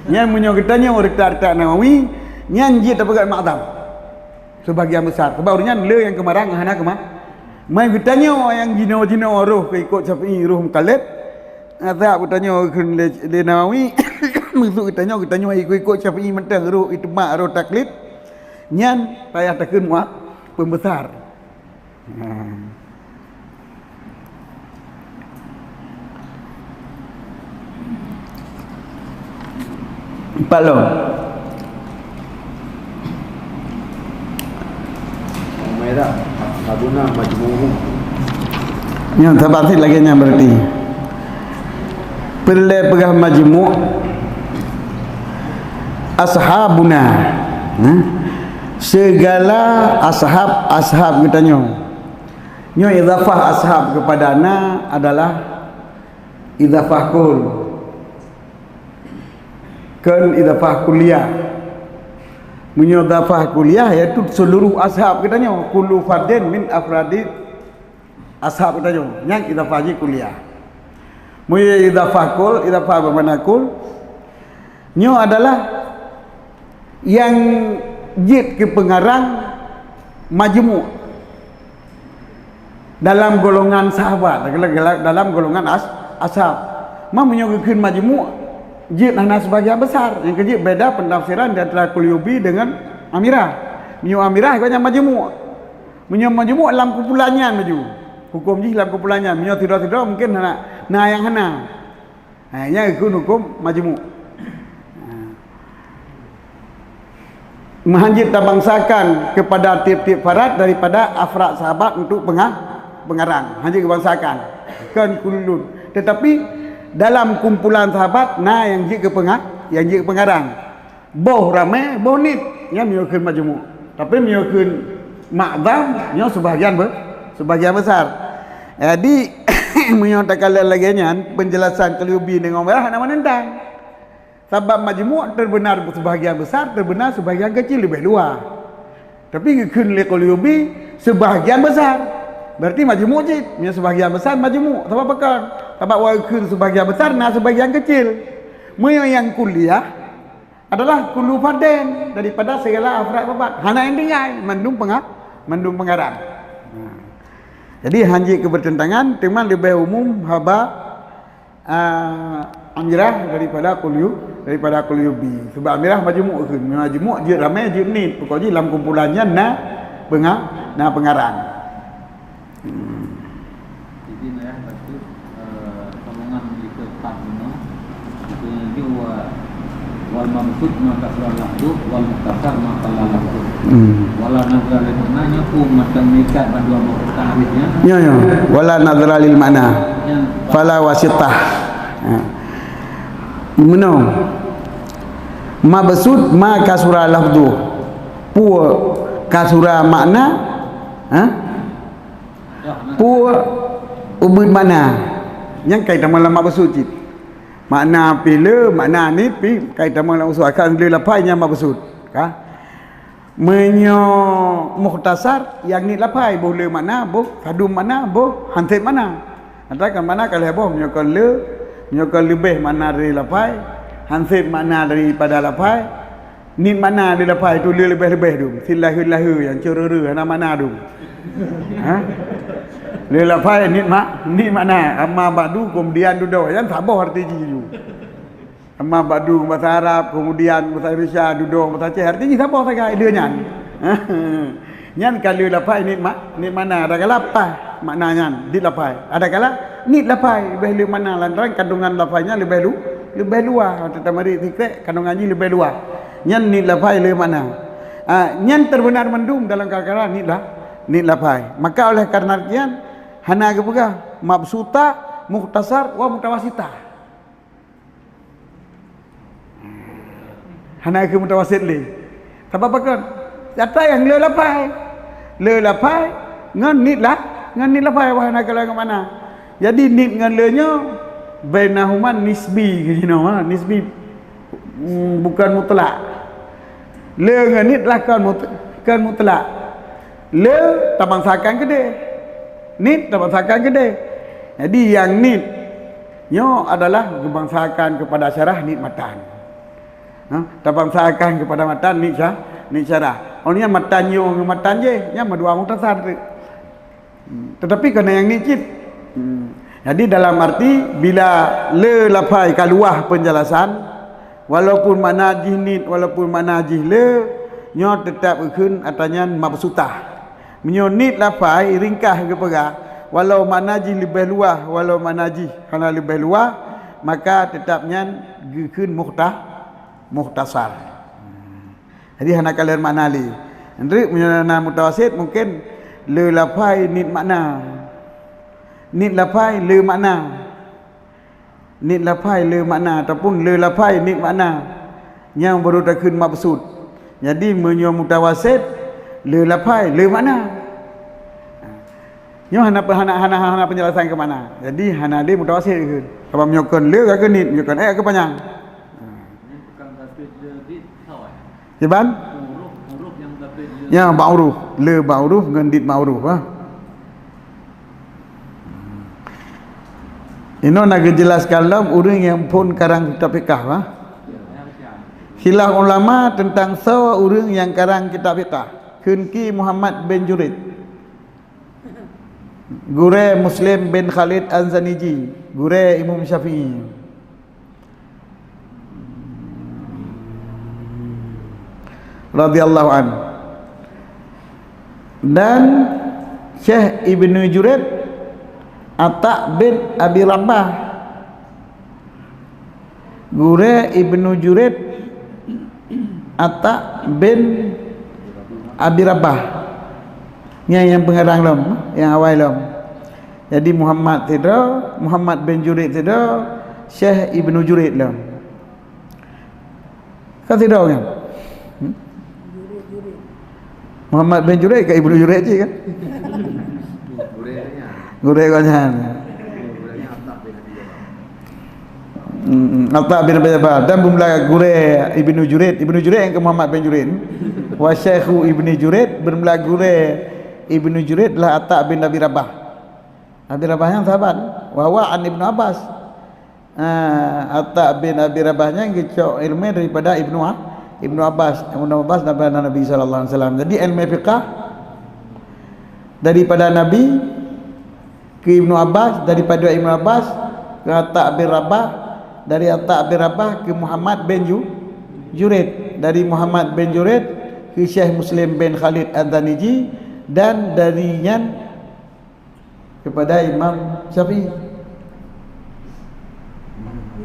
Nyan meunyoe geutanyoe retak-retak Nawawi, nyan jeuet tapeugah mazhab. Sebahagian besar. Sebab ureuëng nyan le nyang keumarang hana keumah. Mai geutanyoe nyang jinoe-jinoe roh keu ikot Syafi'i, roh mukallid. Mazhab geutanyoe kheun lé, lé Nawawi, maksud geutanyoe, geutanyoe ikot-ikot Syafi'i mantong roh itibak, roh taklid. Nyan payah takheun muah pembesar. Ha. Empat lom. Merah, Ashabuna majmu'uhum. Nyan saban cit lagée nyan berarti. Peureulée peugah majmu', ashabuna. Nah, segala ashab, ashab geutanyoe. Nyoe idhafah ashab kepada na adalah idhafah kul. Kon idhafah kulliyah. Meunyoe idhafah kulliyah, yaitu seluruh ashab geutanyoe, kullu fardin min afradi ashab geutanyoe. Nyan idhafah jih kulliyah. Meunyoe idhafah kul, idhafah bermakna kul, nyoe adalah nyang jeuet keu peungarang majmu'. Dalam golongan sahabat, dalam golongan as-, ashab. Ma meunyoe geukheun majmu', jeuet hana sebagian besar. Nyang keujeuet beda pentafsiran di antara Qurtubi dengan Amirah. Meunyoe Amirah gobnyan majmu'. Meunyoe majmu' lam kumpulan nyan laju. Huköm jih lam kumpulan nyan. Meunyoe sidroe-sidroe mungken hana, na nyang hana. Ha, nyan geukheun huköm majmu'. Ha. Meuhanjeuet tabangsakan kepada tieb-tieb farad daripada afrad sahabat untuk penga-, pengarang. Hanjeuet geubangsakan. Kon kullun. Tetapi dalam kumpulan sahabat na nyang jeuet keu penga-, nyang jeuet keu pengarang. Boh ramé, boh niet, nyan meunyoe kheun majmu'. Tapi meunyoe kheun mu'dham, nyoe sebahagian be-, sebahagian besar. Jadi, meunyoe takalon lagée nyan, penjelasan Qurtubi deungon Amirah hana meunentang. Sabab majmu' terbeuna sebahagian besar, terbeuna sebahagian kecil leubeh luwa. Tapi geukheun lé Qurtubi sebahagian besar. Berarti majmu' cit. Meunyoe sebahagian besar majmu'. Sabab pakon? Sabab wak geukheun sebahagian besar na sebahagian kecil. Meunyoe nyang kulliyah, adalah kullu fardin daripada segala afrad sahabat. Hana nyang tinggai, mandum penga-, mandum pengarang. Nah. Jadi, hanjeuet keu bertentangan, teuma leubeh umum haba, ah, Amirah daripada Qurtu-, daripada Qurtubi. Sebab Amirah majmu' kheun, majmu' jeuet ramé, jeuet niet. Pokok jih lam kumpulan nyan na penga-, na pengarang. Hmm. Jadi, nyan bacut, eh, golongan mereka empat guna. Itu yang dia wa-, wal mabsut ma kasura lafzu, wal mukhtasar ma qalla lafzu. Hmm. Wala nazra lil makna, nyoe pun macam mengikat bandua boh takrifnya. Ya, ya. Wala nazra lil makna. Yang fala wasitah. Ha. Meunoe. Mabsut ma kasura lafdhu. Peue kasura makna? Ha? Peue ubit makna? Nyang kai tamong lam mabsut cit. Makna pih le, makna nit pih kai tamong lam mabsut. Akan le lafai nyang mabsut. Ka? Meunyoe mukhtasar, nyang nit lafai, boh le makna, boh sadum makna, boh hansét makna. Atawa kan makna ka lhèe boh, meunyoe kon le, meunyoe kon leubeh makna dari lafai, hansét makna daripada lafai, nit makna dari lafai tu le leubeh-leubeh tu, sit lahé-lahé nyang ceureureu hana makna tu. Ha? Le lafai nit mak, nit makna, amma ba'du, keumudian dudoe, nyan saboh arti jih tu. Amma ba'du bahasa Arab, keumudian bahasa Indonesia, dudoe bahasa Aceh, arti jih saboh sagai dua nyan. Nyan ka le lafai nit mak, nit makna, adakala pah makna nyan, dit lafai. Adakala nit lafai, leubeh le makna lantaran kandungan lafai nyan leubeh lu, leubeh luwah. Watèe tamari sikrek, kandungan jih leubeh luwah. Nyan nit lafai le makna. Ah, nyan teubeunar mandum dalam kara-kara nit la, nit lafai. Maka oleh karena nyan, hana geupeugah mabsuta, mukhtasar, wa mutawasita. Hana keu mutawasit lé. Sabab pakon? Atra nyang le lafai. Le lafai ngon nit la, ngon nit lafai wah hana keu lagèe makna. Jadi nit ngon le nyoe bainahuma nisbi keu jinoe, ha, nisbi, mm, bukan mutlak. Le ngon nit lah kon mut-, kon mutlak. Le tabangsakan keudeh. Nit tabangsakan keudeh. Jadi nyang nit nyoe adalah geubangsakan keupada syarah nit matan. Ha, tabangsakan keupada matan nit sya-, nit syarah. Oh nyan matan nyoe ngon matan jéh, nyan meudua mukhtasar teuk. Hmm, tetapi kon nyang nit cit. Hmm. Jadi dalam arti bila le lafai ka luwah penjelasan, walaupun makna jih nit, walaupun makna jih le, nyoe teutap geukheun atra nyan mabsutah. Meunyoe nit lafai ringkah geupeugah, walau makna jih leubeh luwah, walau makna jih hana leubeh luwah, maka teutap nyan geukheun mukhta-, mukhtasar. Jadi hana kalon makna lé. Nteuk meunyoe na mutawasit mungken le lafai nit makna. Nit lafai le makna. Nit lafai le makna ataupun le lafai nit makna. Nyang baru takheun mabsut. Jadi meunyoe mutawasit le lafai le makna. Nyoe hana pe-, hana, hana, hana penjelasan keu makna. Jadi hana lé mutawasit kheun. Sabab meunyoe kon le ka keu nit, meunyoe kon eh ka keu panyang. Ini bukan berarti dia di sawah. Kiban? Huruf, huruf yang berarti dia. Ya, bak huruf. Le bak huruf ngon dit bak huruf, ha. Inoe na geujelaskan lom ureueng nyang phon karang kitab fikah, ha. Khilaf ulama teuntang soe ureueng nyang karang kitab fikah. Kheun Ki Muhammad bin Jurid. Gurèe Muslim bin Khalid An-Zaniji, gurèe Imam Syafi'i. Radhiyallahu anhu. Dan Syekh Ibnu Juraij, Ata bin Abi Rabah. Gurèe Ibnu Juraij, Ata bin Abi Rabah. Nyan nyang peungarang lom, nyang awai lom. Jadi Muhammad sidroe, Muhammad bin Juraij sidroe, Syekh Ibnu Juraij lom. Kan sidroe nyan? Hmm? Muhammad bin Juraij ka Ibnu Juraij cit kan? Gurèe gobnyan. Hmm, Ata bin Abi Rabah dan bermula gurèe Ibnu Juraij, Ibnu Juraij nyang keu Muhammad bin Juraij. Wa syekhu Ibnu Juraij, bermula gurèe Ibnu Juraij adalah Ata bin Abi Rabah. Abi Rabah nyan sahabat, wa huwa an Ibnu Abbas. Ah, Ata bin Abi Rabah nyan geucok ilmu daripada Ibnu A-, Ibnu Abbas. Ibnu Abbas daripada Nabi sallallahu alaihi wasallam. Jadi ilmu fiqah daripada Nabi ke Ibnu Abbas, daripada Ibnu Abbas ke Ata bin Rabah, dari Ata bin Rabah ke Muhammad bin Ju-, Juraij, dari Muhammad bin Juraij ke Syekh Muslim bin Khalid An-Zaniji, dan dari nyan kepada Imam Syafi'i.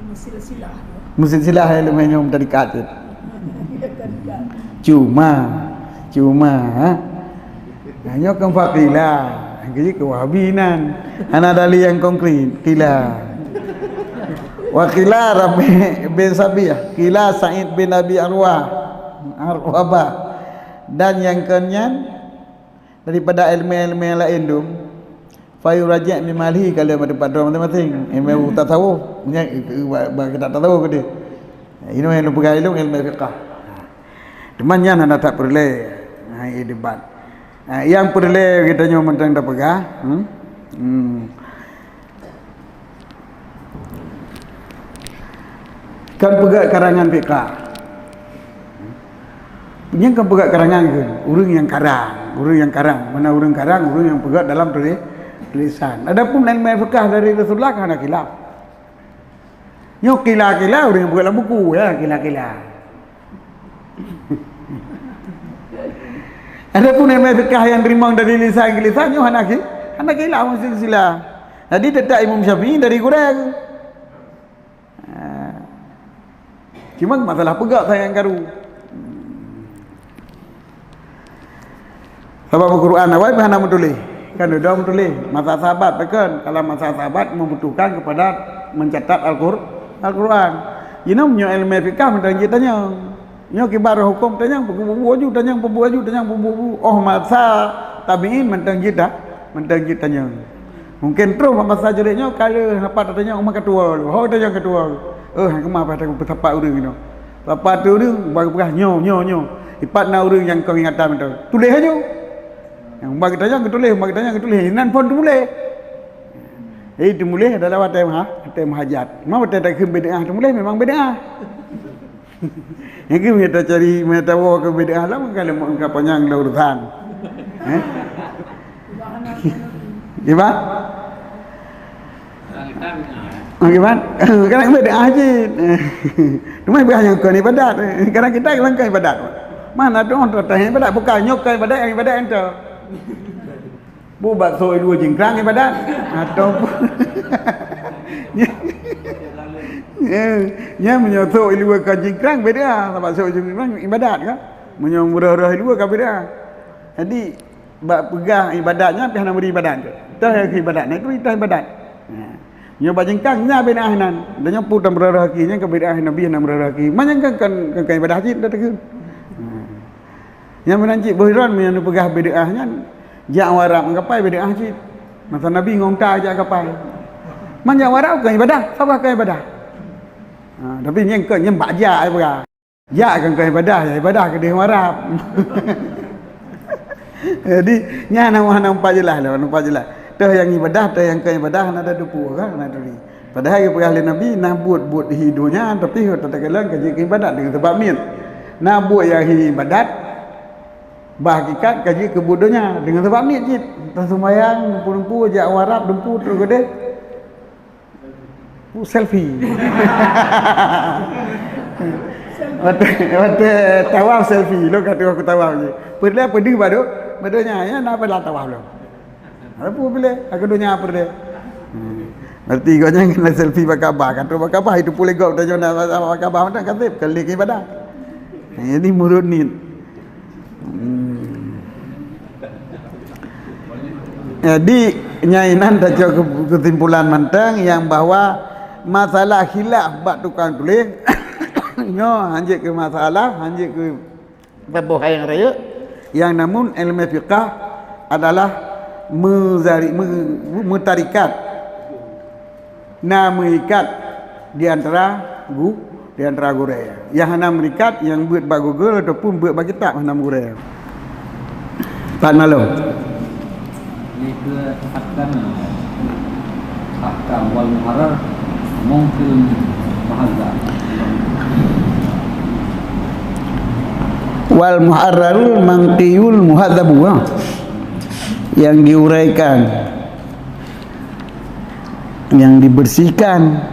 Mesti silsilah, ya? Mesti silsilah ilmu nyoe tadi kat tu. Cuma, cuma, ha? Nah, nyoe kan faqila, jadi ke Wahabi nan. Hana dalil nyang konkret, qila. Wa qila Rabi' bin Sabih, qila Sa'id bin Abi Arwah, Arwabah, dan nyang kon nyan daripada ilmu-ilmu nyang laén dum, fa yuraji' min malihi, kalau bak teumpat droe maséng-maséng, ilmu tasawuf, nyan, ba-, bak kitab tasawuf keudeh. Inoe nyang peugah ilmu, ilmu fiqah. Teuma nyan hana that peureulée, ha, debat. Ha, nyang peureulée geutanyoe mantong tapeugah, hmm? Hmm. Kan peugah karangan fiqah. Nyan kan peugah karangan kheun, ureuëng nyang karang, ureuëng nyang karang. Mana ureuëng karang, ureuëng nyang peugah dalam tulis, tulisan. Adapun ilmu fiqah dari Rasulullah kan hana khilaf. Nyoe kila-kila ureuëng nyang peugah lam buku, ya, kila-kila. Adapun ilmu fiqah nyang teurimong dari lisan ke lisan, nyoe hana khi-, hana khilaf silsilah. Jadi, teutap Imam Syafi'i dari gurée. Ha. Cuma masalah peugah sayang karu. Sabab Al-Quran awai pih hana meutuléh. Kan udah meutuléh. Masa sahabat pih kan. Kalau masa sahabat membutuhkan kepada mencatat Al-Qur-, Al-Quran. Jinoe nyoe ilmu fiqah mantong jitanyong. Nyoe kiban huköm tanyong, peubuet-buet aju tanyong, peubuet aju tanyong, peubuet-buet. Oh, masa tabi'in mantong jita-, mantong jitanyong. Mungkin troh bak masa jeuet nyoe ka lheueh hana pat tatanyong u ma ketua lom. Ho tanyong ketua. Eh, hana keumah paih taku peusapat ureuëng inoe. Sapat ureuëng bak peugah nyoe, nyoe, nyoe. Ipat na ureuëng nyang kon ingatan mantong. Tuléh aju. Nyang bak geutanyong geutuléh, bak geutanyong geutuléh. Inan phon teumuléh. Jadi teumuléh adalah watée meuha-, watée meuhajat. Cuma watée takheun bid'ah teumuléh memang bid'ah. Nyang keuh meunyo tacari, meunyo tawoe keu bid'ah lom, ka leumoh ka panyang lom urusan. Eh? Kiban? Kiban? Kadang bid'ah cit. Cuma bid'ah nyang kon ibadat. Kadang kita bilang kon ibadat. Mana tu orang tu ibadat, bukan nyoe kon ibadat, nyang ibadat ento. Bu bak sôk i luwa jingkrang ibadat. Ataupun, ya, ya, meunyoe sôk i luwa ka jingkrang beda, sabab sôk jingkrang ibadat kan. Meunyoe meurôh-rôh i luwa ka beda. Jadi, bak peugah ibadat nyan pih hana meuri ibadat tu. Toh ibadat, nah itu toh ibadat. Ha. Nyoe bak jingkrang nya bid'ah nan. Dan nyoe pu tam meurôh-rôh aki nyan ka bid'ah Nabi hana meurôh-rôh aki. Man nyan kan, kan, kan, kan ibadat cit dah teukheun. Ha. Nyang meunan cit boh droen meunyoe neupeugah bid'ah nyan, jak u Arab meukapai bid'ah cit. Masa Nabi ngon unta jak kapai. Man jak u Arab kon ibadah, saban kon ibadah. Ha, tapi nyan kon, nyan bak jak ai peugah. Jak kon, kon ibadah, ya ibadah keudeh u Arab. Jadi, nyan hana, hana nampak jeulaih lom, nampak jeulaih. Toh nyang ibadah, toh nyang kon ibadah, hana tateupeue kan, hana turi. Padahai geupeugah lé Nabi, na buet-buet hi donya, tapi takalon ka jeuet keu ibadat deungon sabab niet. Na buet nyang hi ibadat, bah hakikat ka jeuet keu buet donya deungon sabab niet cit. Taseumayang, lumpu-lumpu, jak u Arab, lumpu, trok keudeh. Uh, selfie. Watée, watée tawaf selfie, lôn ka teuh ku tawaf jih. Peureulee peudeuh bak do-, bak donya, ya, na peue lam tawaf lôn. Ada pun pilih, aku donya apa dia? Hmm. Berarti kau jangan kena selfie bak Kaabah. Kata bak Kaabah itu pulai gop tanya nak bak Kaabah macam kasih kali ibadah. Ini murut ni. Hmm. Jadi nyai nan dah cok kesimpulan manteng yang bahwa masalah khilaf bak tukang tulis nyoe hanjeuet ke masalah, hanjeuet ke saboh hai nyang rayeuk, yang namun ilmu fiqah adalah meuzari-, me-, meutarikat, na meuikat di antara gu-, di antara gurée. Yang hana meuikat, yang beuet bak Google ataupun beuet bak kitab hana meugurée. Pat malom. Nyoe keuh ahkam, ahkam wal muharrar mungkil muhadzab. Wal muharrarul mungkiyul muhadzabu, ha. Yang diuraikan, yang dibersihkan.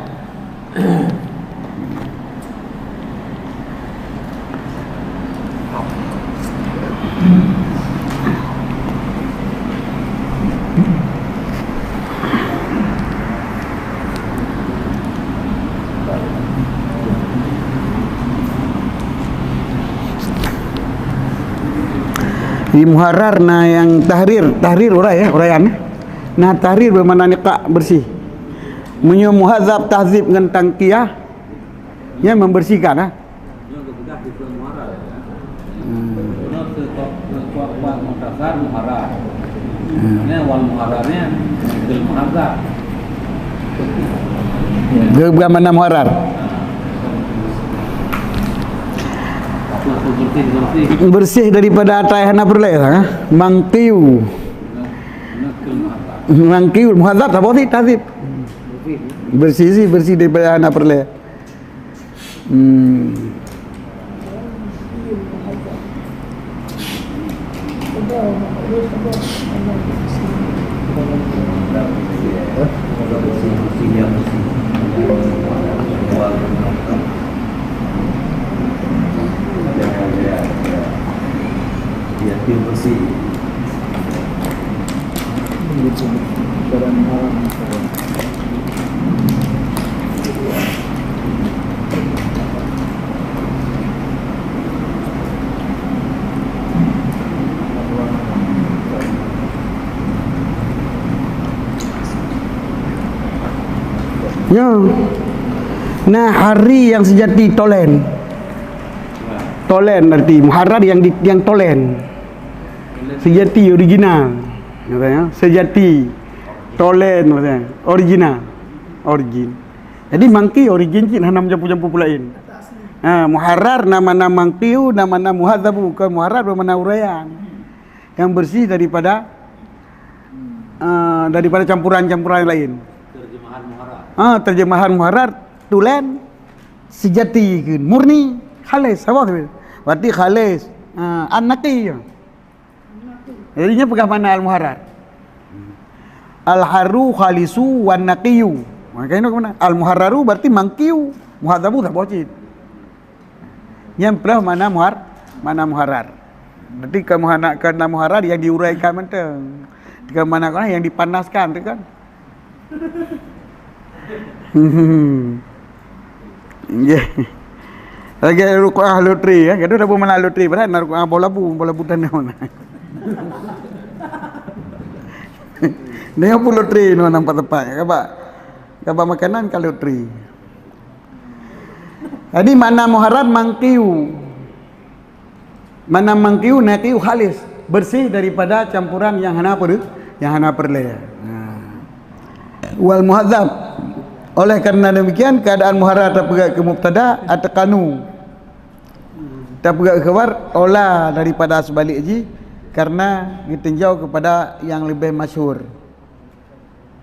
Di muharrar na nyang tahrir, tahrir urai, ya, uraian, ya. Nah, tahrir bermakna niqab, bersih. Meunyoe muhadzab, tahdzib ngon tazkiyah, nyan membersihkan, ah. Nyoe geupeugah sifeut muharrar, ya. Hmm. Nyoe sifeut, sifeut muhtasar muharrar. Hmm. Nyoe wal muharrar nyoe muhadzab. Geupeugah makna muharrar. Bersih daripada atra hana peureulée, ha? Mangkiyu. Mangkiyu muhadzab, saboh sit tahdzib. Bersih sit, bersih daripada hana peureulée. Hmm. Ya. Nah, hari yang sejati tolen. Tolen arti muharrar yang di, yang tolen. Sejati, original. Katanya, sejati. Tolen, katanya, original. Origin. Jadi mangki origin cit hana meujampu-jampu peulaén. Ha, muharrar nama-nama mangkiu, nama-nama muhadzabu, bukan muharrar bermakna uraian. Yang bersih daripada, ah, daripada campuran-campuran lain. Terjemahan muharrar. Ah, terjemahan muharrar, tulen, sejati, murni, khalis, apa tu? Berarti khalis, ah, an-naqi. Jadi nyan peugah makna al-muharrar. Al-harru khalisu wan naqiyu. Makanya kena al-muharraru berarti mangkiu, muhadzabu saboh cit. Nyan peugah makna muhar, makna muharrar. Berarti kamu hana kena muharrar yang diuraikan mantong. Kamu hana kena yang dipanaskan tu kan. Nggih. Lagèe rukoah loteri, ya. Gadoh dah mana loteri, padahai na rukoah bola bu, bola bu tanah mana. Dia pun loteri no nampak tempat, ya, kabak. Kabak makanan ka loteri. Jadi makna muharrar mangkiu. Mana mangkiu, naqiyu khalis, bersih daripada campuran yang hana peureulée, yang hana peureulée. Nah. Wal muhadzab. Oleh karena demikian, keadaan muharrar tapeugah keu mubtada, atqanu. Tapeugah keu khabar, ola daripada seubalik jih, karena geutinjau kepada yang lebih masyhur.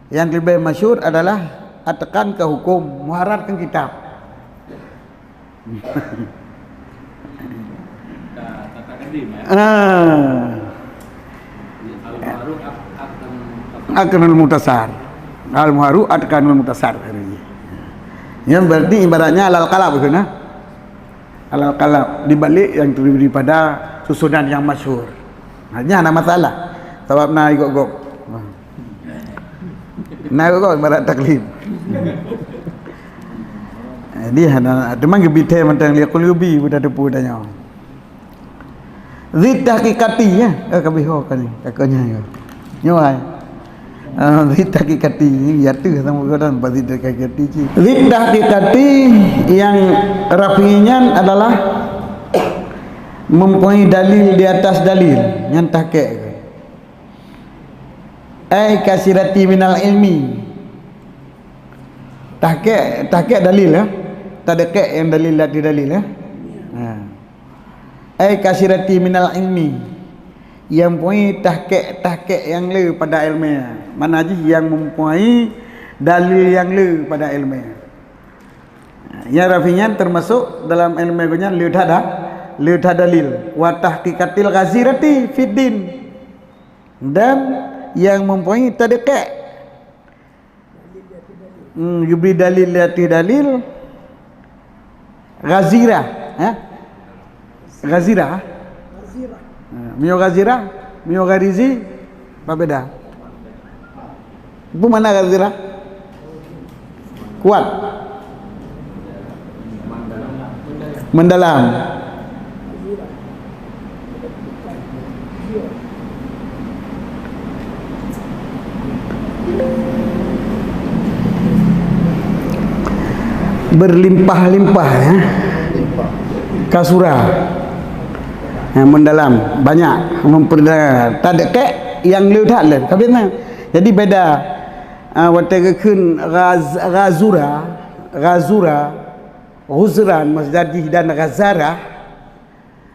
Yang lebih masyhur adalah atqan keu hukum, muharrar keu kitab. Ka, ka takdim, ya. Ah. Al-Faruq at-, at-, Atqanul Mukhtasar. Al-Muharru atqanul Mukhtasar. Ya, berarti ibaratnya alal qalab, gitu, nah. Alal qalab, di balik yang terdiri daripada susunan yang masyhur. Nah, nyan hana masalah. Sabab na igop-gop. Nah, igop-gop ibarat taklid. Jadi, hana, teuma geubri thèe mantong, liakul geubri, buta teupeu tanyoe. Zid tahqiqati, ya. Eh, ka beuh ho ka ni. Ka keu nyan, ya. Nyoe hai. Ah, zid tahqiqati, ya tu sama keu dan zid tahqiqati cit. Zid tahqiqati yang rafi nyan adalah mempunyai dalil di atas dalil, nyan tahqiq. Ai kasirati minal ilmi. Tahqiq, tahqiq dalil, ya. Tadqiq yang dalil, latih dalil, ya. Ha. Ai kasirati minal ilmi, yang mempunyai tahqiq-tahqiq nyang le pada ilmu. Makna jih yang mempunyai dalil nyang le pada ilmu. Nyang rafi nyan termasuk dalam ilmu geuh nyan le that da-, le that dalil. Wa tahqiqatil ghazirati fid din. Dan yang mempunyai tadqiq Hmm, geubri dalil di ateueh dalil. Ghazirah, ha? Ghazirah, ha? Ha, meunyoe ghazirah, meunyoe gharizi, apa beda? Apa makna ghazirah? Kuat. Mendalam. Berlimpah-limpah, ya. Kasura. Ya, mendalam, banyak, memperdalam. Tadekek nyang le that le. Ka biasa. Jadi beda, ah, watée geukheun ghaz-, ghazura, ghazura, ghuzran, masdar jih dan ghazara,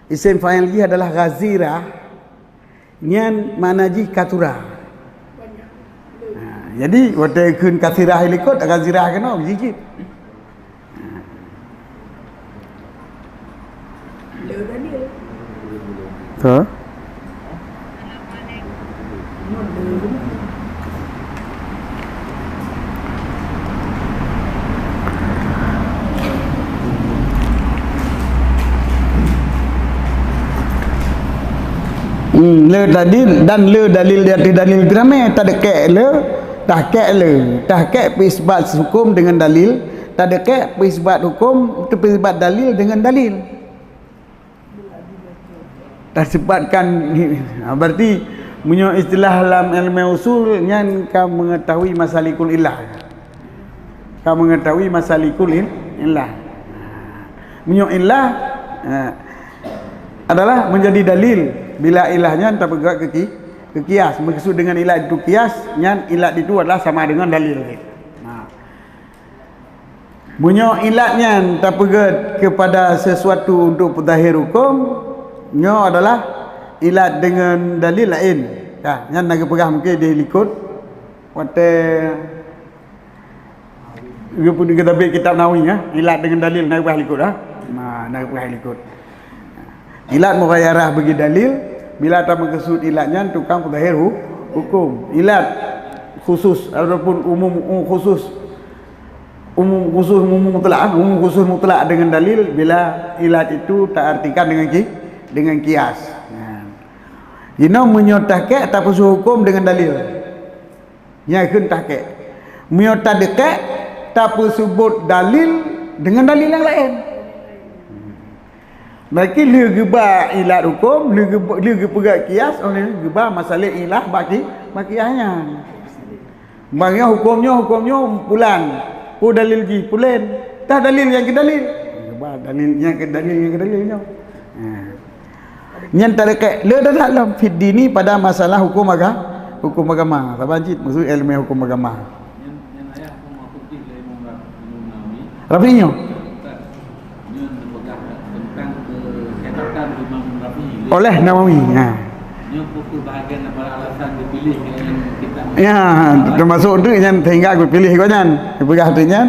isim fa'il jih adalah ghazira. Nyan makna jih katura. Ha, jadi watée kheun katirah likot, ghazirah keunoe jijit. Ha. Hmm, le dalil dan le dalil di ateueh dalil teuramé, tadekek le, tahkek le, tahkek peuisbat hukum dengan dalil, tadekek peuisbat hukum, peuisbat dalil dengan dalil. Tasifat kan, ha, berarti meunyoe istilah lam ilmu usul nyan ka mengetahui masalikul illah. Ka mengetahui masalikul il-, illah. Meunyoe illah, ha, adalah menjadi dalil bila illah nyan tapeugah keu ki-, keu kias. Maksud dengan illah itu kias, nyan illah itu adalah sama dengan dalil. Ha. Meunyoe ilat nyan tapeugét kepada sesuatu untuk peuzahir huköm, nyoe adalah ilat deungon dalil laén. Ka, nyan na geupeugah mungken di likot. Watée geupeu-, geuteubiet kitab Nawawi, ya, ilat deungon dalil na geupeugah likot, ha. Na, na geupeugah likot. Ilat mughayarah bagi dalil, bila tameukeusut ilat nyan tukang peuzahir hu-, huköm. Ilat khusus ataupun umum, um, khusus, umum khusus, umum mutlak, umum khusus mutlak dengan dalil, bila ilat itu taartikan dengan ki-, dengan kias. Nah. Inoe meunyoe tahkek tapeusu huköm dengan dalil. Nyan kheun tahkek. Meunyoe tadekek, tapeusubot dalil deungon dalil nyang laén. Berarti lheueh geuba ilat huköm, lheueh geuba, lheueh geupeugah kias, oh lheueh geuba masalah ilah bak ki-, bak kias nyan. Bang nyoe huköm nyoe, huköm nyoe pulan. Peue dalil jih? Pulen. Tah dalil nyang keu dalil. Geuba dalil nyang keu dalil, nyang keu dalil nyoe. Ha. Nyan tareukek le dalam fid dini pada masalah huköm aga-, huköm agama. Saban cit maksud ilmu huköm agama. Nyan, nyan ayah pun maksud jih lé Imam Raf-, Imam Nawawi. Rafi'i nyoe. Bukan. Nyan peugah tentang keuhebatan Imam Rafi'i lé. Oleh Nawawi. Ha. Nyoe pun bahagian daripada alasan dipiléh nyan kitab. Ya, termasuk tu nyan sehingga dipiléh keu nyan. Dipeugah tu nyan.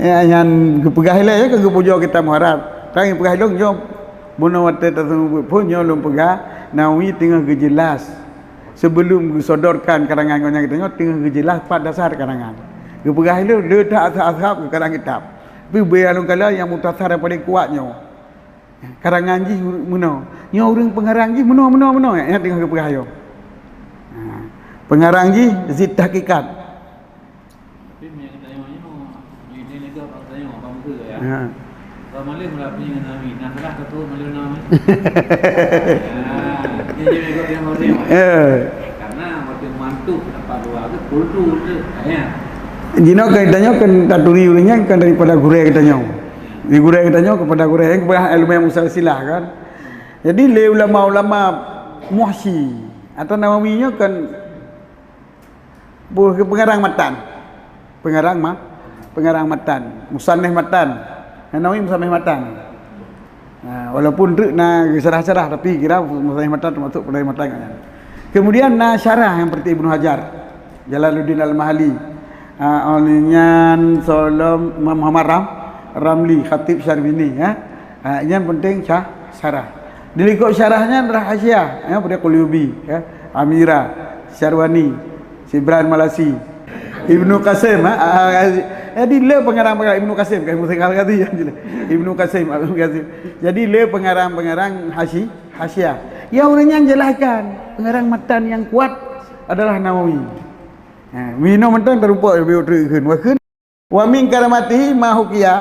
Ya, nyan geupeugah ilée ya, geupujoe kitab Muharrar. Kan geupeugah ilong nyoe. Bunoe watée taseumeubeuet phon nyoe lôn peugah, Nawawi teungoh geujeulaih. Sebelum geusodorkan karangan gobnyan geutanyoe, teungoh geujeulaih pat dasar karangan. Geupeugah ilée, le that asab-asab geukarang kitab. Tapi beu lôn kalon nyang mukhtasar nyang paleng kuat nyoe. Karangan jih meunoe. Nyoe ureuëng peungarang jih meunoe, meunoe, meunoe. Nyan teungoh geupeugah nyoe. Ha. Peungarang jih Zid Tahqiqat. Tapi meunyo geutanyoe nyoe, meunyo lagèe bak geutanyoe, bak muka ya. Ha. Bak malem lah punya nami, nah salah satu malem nami. Ya, dia jadi ikut dia malem. Ya. Karena waktu mantuk dapat dua tu, kultur tu, ya. Jinoe kan geutanyoe kan taturi ureuëng nyan kan daripada gurèe geutanyoe. Di gurèe geutanyoe kepada gurèe nyang keubah ilmu yang musalsilah kan. Jadi lé ulama-ulama Muhsyi atau Nawawi nyoe kan Boh keu peungarang matan. Peungarang ma-, peungarang matan. Musannif matan. Nyang Nawawi musannif matan. Ha, walaupun treuk na geusyarah-syarah, tapi kira musannif matan teumasuk peungarang matan nyan. Kemudian na syarah nyang seperti Ibnu Hajar, Jalaluddin Al-Mahali. Ha, oh nyan Solom Muhammad Ram-, Ramli, Khatib Syarbini, ya. Ha, nyan penting syah-, syarah. Di likot syarah nyan adalah hasyiah, ya, pada Qulubi, ya, Amira, Syarwani, Sibran Malasi, Ibnu Qasim, ha, ha, jadi le pengarang-pengarang Ibnu Qasim, kan Musa Al-Ghazi, ya, Ibnu Qasim, Ibnu Qasim. Jadi le pengarang-pengarang hasyi-, hasyiah. Ya, ureuëng nyan jelaskan, pengarang matan yang kuat adalah Nawawi. Ha, mino mantong tarumpok lebih utreuk kheun. Wa kheun Wa min karamatihi ma hukiya,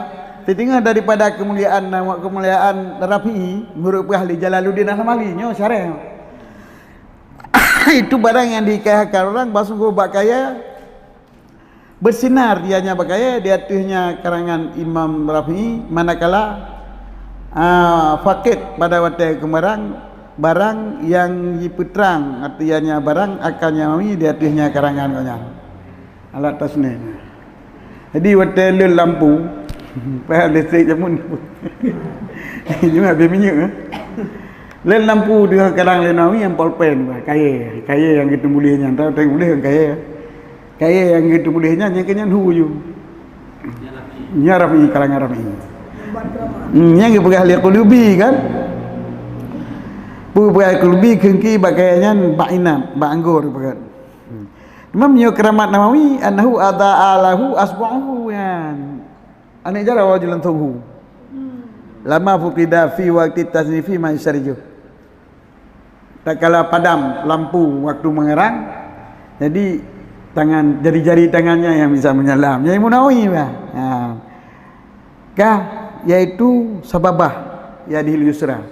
siteungoh daripada keumuliaan, keumuliaan Rafi'i, meunurot peugah lé Jalaluddin Al-Hamali, nyoe syarah. Itu barang yang dihikayahkan orang, bahwa sungguh bak kaya, Bersinar ianya bak kayèe di ateuehnya karangan Imam Rafi'i, manakala, ah, faqid, pada watèe keumarang, barang nyang jipeutrang ateueh ianya barang akan Nawawi di ateuehnya karangan gobnyan. Alat tasnif. Jadi watèe lôn lampu, payah listrik jameun. Nyoe habéh minyeuk, eh. Lôn lampu deuh karang lé Nawawi nyang polpen, kayèe, kayèe nyang geuteumuléh nyan, tahu teumuléh ngon kayèe. Kayèe nyang geuteumuléh nyan, nyang keu nyan hu ju. Nyan Rafi'i, kalangan Rafi'i. Hmm, nyang geupeugah lé Qulubi kan? Peue peugah Qulubi kheun bak kayèe nyan bak inab, bak anggô peugah. Hmm. Cuma meunyoe keuramat Nawawi, annahu adha'a lahu asbu'uhu nyan. Aneuk jaroe jih langsông hu. Lama fuqida fi waqti tasnifi ma yusarijuh. Tatkala padam lampu waktu mengerang, jadi tangan, jari-jari tangannya yang bisa menyala. Jadi Nawawi bah. Ha. Kah, yaitu sababah yadihil yusra.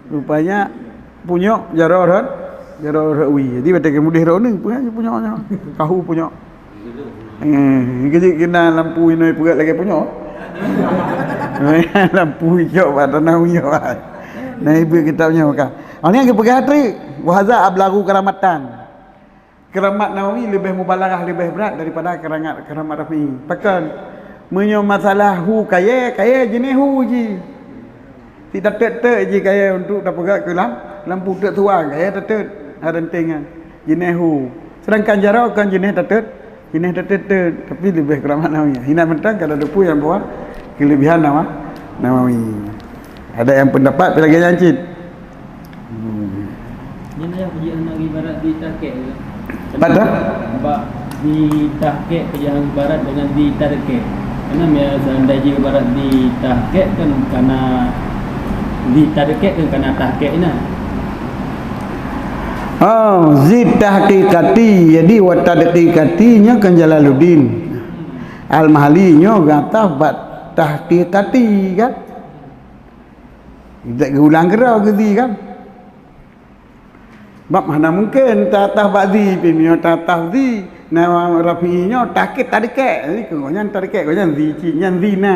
Rupanya punyok jaroe rhot, jaroe rhot wie. Jadi watèe geumuléh rhot ni, punyok punyok nyoe. Kahu punyok. Eh, kejut kena lampu inoi peuet lagèe punyok. Lampu icok bak tanah uyok. Nah, ibu kitab nyoe ka. Awak nyan geupeugah treuk, wa hadza ablaghu karamatan. Keuramat Nawawi leubeh mubalaghah, leubeh brat daripada keuramat, keuramat Rafi'i. Pakon? Meunyoe masalah hu kayèe, kayèe jeunèh hu jih. Sit tateut-teut jih kayèe untuk tapeugah keu lam, lampu teuk tuan, kayèe tateut, ha, ranting nyan. Jeunèh hu. Sedangkan jaroe kon jeunèh tateut, jeunèh tateut-teut, tapi leubeh keuramat Nawawi. Hina mantong ka tateupeu nyang bahwa kelebihan Nawa-, Nawawi. Ada yang pendapat lagèe nyan cit. Hmm. Nyan ayah peujeuet hana ibarat di tahqiq ke? Pada? Bak di tahqiq peujeuet ibarat dengan di tadqiq. Karena mia seandai jih ibarat di tahqiq kan kana di tadqiq kan kana tahqiq ina. Oh, zid tahqiqati. Jadi wa tadqiqati nyoe kan Jalaluddin Al-Mahali nyoe gata bak tahqiqati kan? Tidak geulang keudroe geuzi kan? Bab hana mungken tatah bak zi, pih meunyoe tatah zi, na Rafi'i nyoe tahqiq tadqiq. Jadi keu gobnyan tadqiq, gobnyan zi cit, nyan zi na.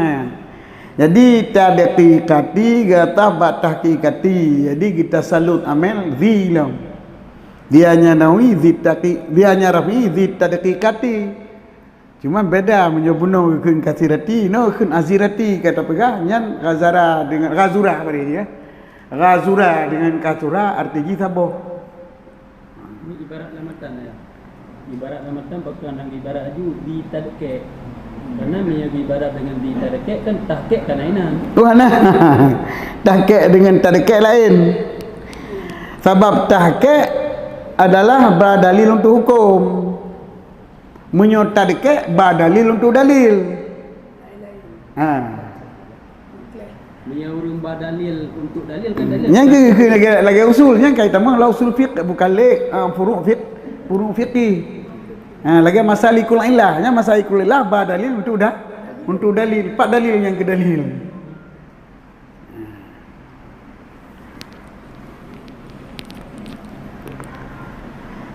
Jadi tadqiqati gata bak tahqiqati. Jadi geuta salut amel zi lom. Dia nya Nawawi zi tahqiq, dia nya Rafi'i zi tadqiqati. Cuma beda meunyoe bunoe geukheun kasirati, inoe geukheun azirati, ka tapeugah nyan ghazara dengan ghazura bari ya. Ghazura dengan kasura arti jih saboh. Ini ibarat lam matan ya. Ibarat lam matan pakon hana ibarat aju di tadqiq. Karena meunyoe ibarat dengan di tadqiq kan tahqiq kan inan. Tuan nah. Tahqiq dengan tadqiq lain. Sabab tahqiq adalah ba dalil untuk hukum. Meunyoe tadqiq ba dalil untuk dalil. Ha. Meunyoe ureueng ba dalil untuk dalil kan dalil. Nyang keu, keu lagèe, lagèe usul, nyang kai tamong lah usul fiqh, bukan lé, ah, furu' fiqh, furu' fiqih. Ha, lagèe masalikul illah, nyang masalikul illah ba dalil untuk da-, untuk dalil, pat dalil nyang keu dalil.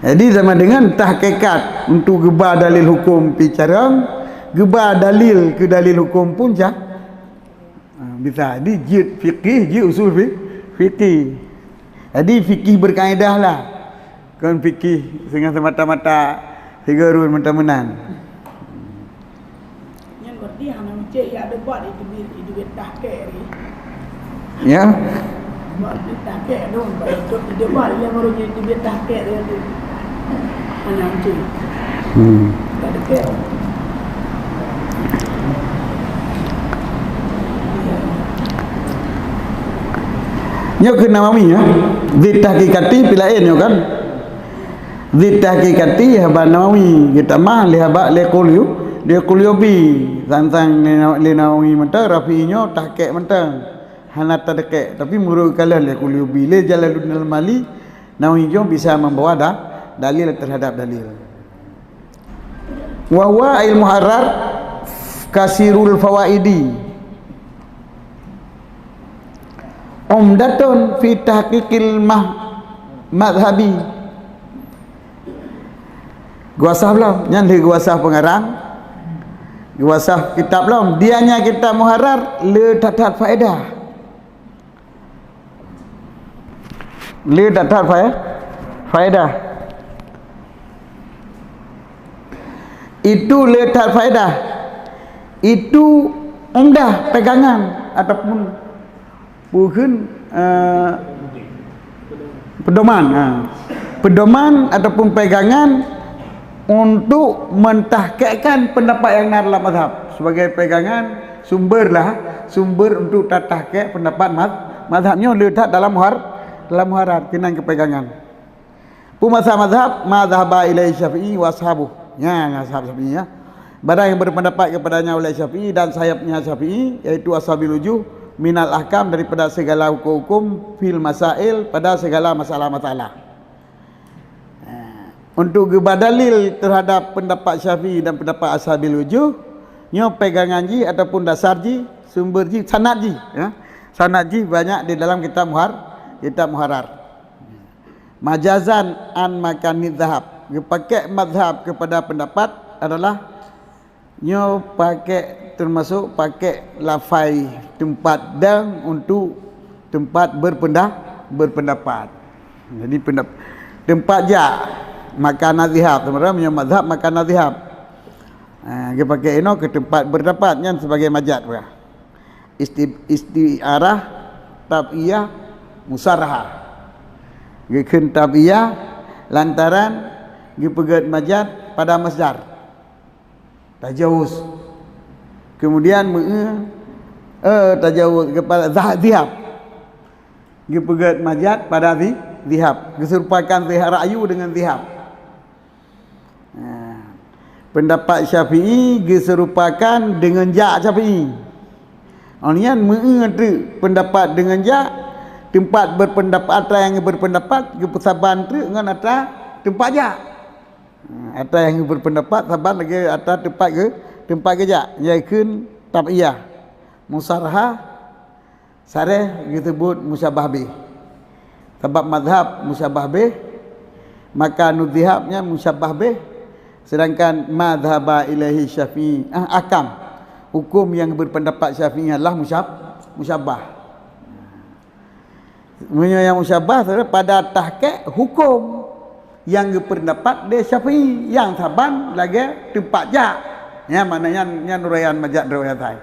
Jadi sama dengan tahqiqat untuk geuba dalil hukum pih carông, geuba dalil keu dalil hukum pun ca-, ha, bisa. Jadi jeuet fikih, jeuet usul fi-, fikih. Jadi fikih berkaedah lah. Kon fikih singoh semata-mata sigoe rhot meunan. Nyan berarti hana meucék ya debat itu bi-, itu bi tahqiq ni. Ya. Buat di tahqiq tu, buat itu di debat dia baru jadi di tahqiq dia tu. Hana meucék. Hmm. Tak dekat. Nyoe keu Nawawi ya. Di tahqiqati pih laén nyoe kan. Di tahqiqati haba Nawawi geutamah lé haba lé Qulyu-, lé Qulyubi. Sang-sang lé Na-, lé Nawawi mantong, Rafi'i nyoe tahqiq mantong. Hana tadqiq, tapi meureuka lé Qulyubi, lé Jalaluddin Al-Mali, Nawawi nyoe bisa membawa da-, dalil terhadap dalil. Wa huwa ilmu muharrar kasirul fawaidi. Umdatun fi tahqiqil mah-, madhhabi. Geuasah belom, nyan lé geuasah pengarang. Geuwasah kitab lom, dianya kitab muharrar le that-that faedah. Le that-that fae-, faedah. Itu le that faedah. Itu umdah pegangan ataupun peukheun, eh, pedoman, ha. Pedoman ataupun pegangan untuk mentahqiqkan pendapat yang na dalam mazhab. Sebagai pegangan, sumber lah, sumber untuk tatahqiq pendapat maz-, mazhab nyoe le that dalam muhar-, dalam muharrar, keunan keu pegangan. Peumasa mazhab, ma dhahaba ilaihi Syafi'i wa ashabuh. Nya, nya ashab Syafi'i, ya. Barang yang berpendapat kepadanya oleh Syafi'i dan sayapnya Syafi'i, yaitu ashabil wujuh, minal ahkam, daripada segala hukum-hukum, fil masail, pada segala masalah-masalah. Ha, untuk geuba dalil terhadap pendapat Syafi'i dan pendapat ashabil wujuh, nyoe pegangan jih ataupun dasar jih, sumber jih, sanad jih, ya. Sanad jih banyak di dalam kitab muhar-, kitab muharrar. Majazan an makani dhahab. Geupakék mazhab kepada pendapat adalah nyoe pakék, termasuk pakék lafai teumpat dan untuk teumpat berpenda-, berpendapat. Jadi pendap-, teumpat jak, makana dhihab. Sebenarnya nyoe mazhab makana dhihab. Ha, geupakék inoe keu teumpat berpendapat nyan sebagai majaz bah. Isti-, isti'arah tab'iyah musarahah. Geukheun tab'iyah lantaran geupeugét majaz pada masdar. Tajawuz. Kemudian meu-, eh, tajawuz kepada zah-, zihab. Geupeugét majaz pada zi-, zihab. Geuserupakan zihab ra'yu dengan zihab. Ha. Pendapat Syafi'i geuserupakan deungon jak Syafi'i. Awak nyan meu-, teuk pendapat deungon jak, teumpat berpendapat, atra nyang berpendapat geupeusaban teuk ngon atra teumpat jak. Ha, atra nyang berpendapat saban lagèe atra teumpat geu-, teumpat geujak, nyan kheun tab'iyah. Musarahah, sareh geuseubut musyabbah bih. Sabab mazhab musyabbah bih, maka nudhihab nyan musyabbah bih, sedangkan ma dhahaba ilaihi Syafi'i, ah, ahkam, hukum yang berpendapat Syafi'i adalah musyab-, musyabbah. Meunyoe nyang musyabbah, saudara, pada tahqiq hukum nyang geupeundapat lé Syafi'i, nyang saban lagèe teumpat jak. Nyan makna nyan, nyan uraian majaz droe asai.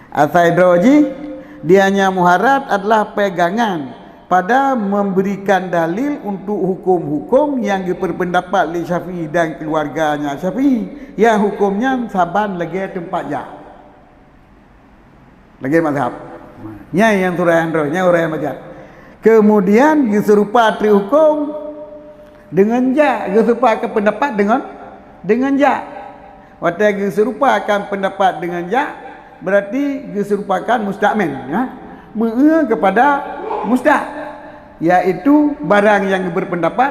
Asai droe jih, dianya muharrar adalah pegangan pada memberikan dalil untuk hukum-hukum nyang geupeundapat lé Syafi'i dan keluarganya Syafi'i, nyang hukum nyan saban lagèe teumpat jak. Lagèe mazhab. Nyan nyang uraian droe, nyan uraian majaz. Kemudian geuseurupa treuk hukum deungon jak, geuseurupakan pendapat deungon, deungon jak. Watèe geuseurupakan pendapat deungon jak, berarti geuseurupakan musta'mal, ya. Meu-eu kepada mustaq, yaitu barang nyang berpendapat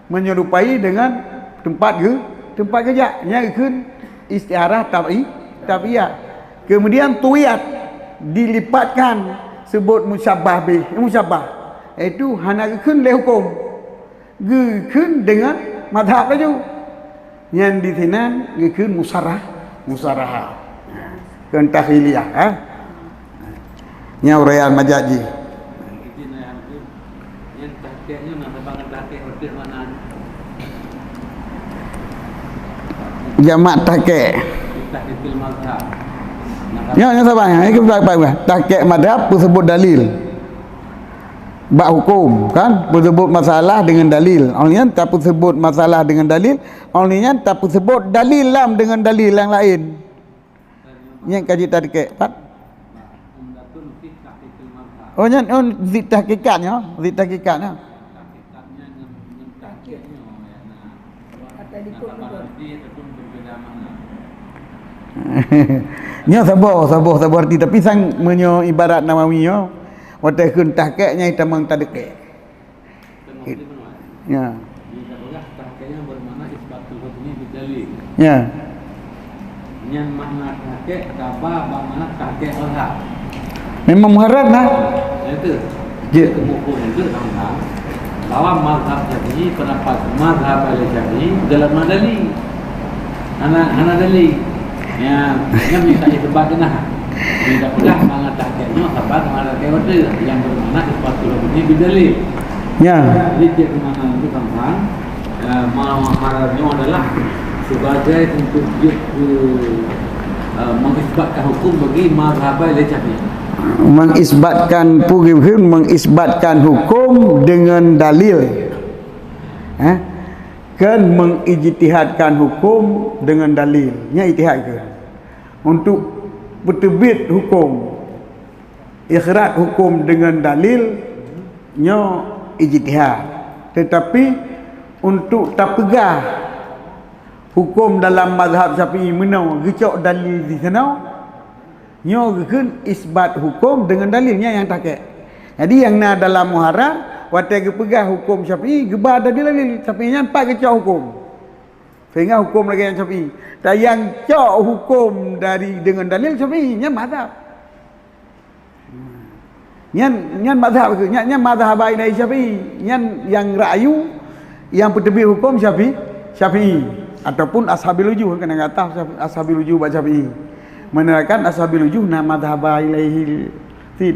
menyerupai dengan tempat ge-, tempat geujak. Nyan geukheun isti'arah tab'i-, tab'iyah. Kemudian tuwiyat, dilipatkan, seubut musyabbah bih, musyabbah. Itu hana geukheun lé hukum. Geukheun deungon mazhab laju. Nyan di sinan geukheun musarah-, musarahah. Kheun takhiliyah, ha? Nyan uraian majaz jih. Jamak tahqiq. Nyoe, nyoe saban, nyoe kita baik-baik. Tahqiq madhab peuseubut dalil. Bak hukum, kan? Peuseubut masalah dengan dalil. Awak nyan tapeuseubut masalah dengan dalil, awak nyan tapeuseubut dalil lam dengan dalil nyang laén. Nyan ka jitahqiq, pat? Oh, nyan, oh, zitahqiqat nyoe, zitahqiqat nyoe. Nyoe saboh, saboh, saboh arti. Tapi sang meunyoe ibarat Nawawi nyoe, watèe kheun tahqiq nyan tamong tadeuke. Ya. Ya. Nyan makna tahqiq, kaba bak makna tahqiq mazhab. Memang muharrar nah. Itu. Je. Itu buku itu tentang bahwa mazhab Syafi'i, pendapat mazhab Syafi'i dalam dalil. Hana, hana dalil. Ya, ya minta isbat dah. Minta peugah mangat tahqiq nyoe saban mangat tahqiq beutôi nyang bermakna isbat ulama ini bidalil. Ya. Jadi cek mana itu gampang. Eh, ma-, muharrar nyoe adalah sebagai untuk jeuet ke, eh, mengisbatkan hukum bagi mazhab lain Syafi'i. Mengisbatkan, pu-, mengisbatkan hukum dengan dalil. Eh? Kan mengijtihadkan hukum dengan dalil. Nya ijtihad ke? Untuk peuteubiet hukum, ikhraj hukum dengan dalil, nyoe ijtihad. Tetapi untuk tapeugah hukum dalam mazhab Syafi'i meunoe geucok dalil di sana, nyoe geukheun isbat hukum dengan dalil, nyan nyang tahqiq. Jadi nyang na dalam muharrar, watée geupeugah hukum Syafi'i, geuba dalil-dalil Syafi'i nyan pat geucok hukum. Sehingga hukum lagée nyang Syafi'i. Dan nyang cok hukum dari dengan dalil Syafi'i, nyan mazhab. Nyan, nyan mazhab ke? Nyan, nyan mazhab lain dari Syafi'i. Nyan nyang ra'yu, nyang peuteubiet hukum Syafi'i, Syafi'i ataupun ashabil wujuh, keunan gata Syafi'i, ashabil wujuh bak Syafi'i. Meunerakan ashabil wujuh na mazhab ilaihi,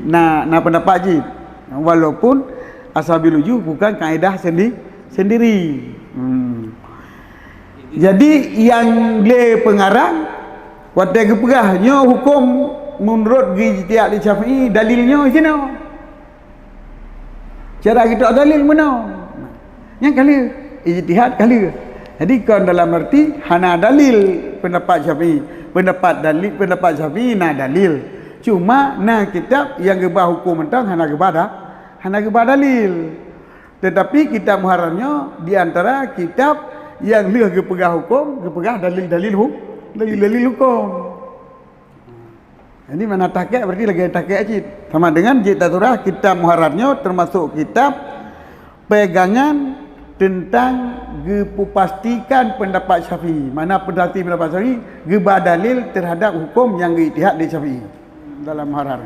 na, na pendapat jih. Walaupun ashabil wujuh bukan kaedah sendi-, sendiri. Hmm. Jadi nyang lé pengarang watée geupeugah nyoe hukum menurut geuijtihad lé Syafi'i, dalil nyoe sinoe. Cara geutok dalil meunoe. Nyang ka lheueh, ijtihad ka lheueh. Jadi kon dalam arti hana dalil pendapat Syafi'i. Pendapat dalil, pendapat Syafi'i na dalil. Cuma na kitab nyang geuba hukum mantong hana geuba da-, hana geuba dalil. Tetapi kitab Muharrar nyoe di antara kitab nyang lheueh geupeugah hukum, geupeugah dalil-dalil hu-, dalil-dalil hukum. Jadi mana tahqiq berarti lagée tahqiq cit. Sama dengan jeuet taturah kitab Muharrar nyoe termasuk kitab pegangan tentang geupastikan pendapat Syafi'i. Mana peudati pendapat Syafi'i geuba dalil terhadap hukum nyang geuijtihad lé Syafi'i dalam Muharrar.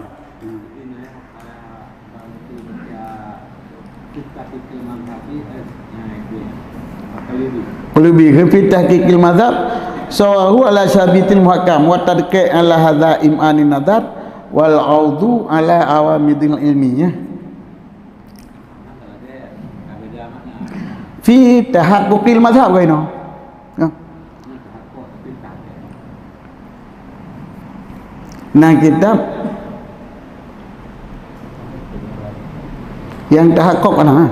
Qulubi, fi tahqiqil mazhab, sawahu ala sabitil muhkam, wa tadqiq ala hadza im'anin nazar, wal audu ala awamidil ilmi, ya. Fi tahaqquqil mazhab, kaino. Ya. Nah, kitab yang tahakkuk kadang, ha?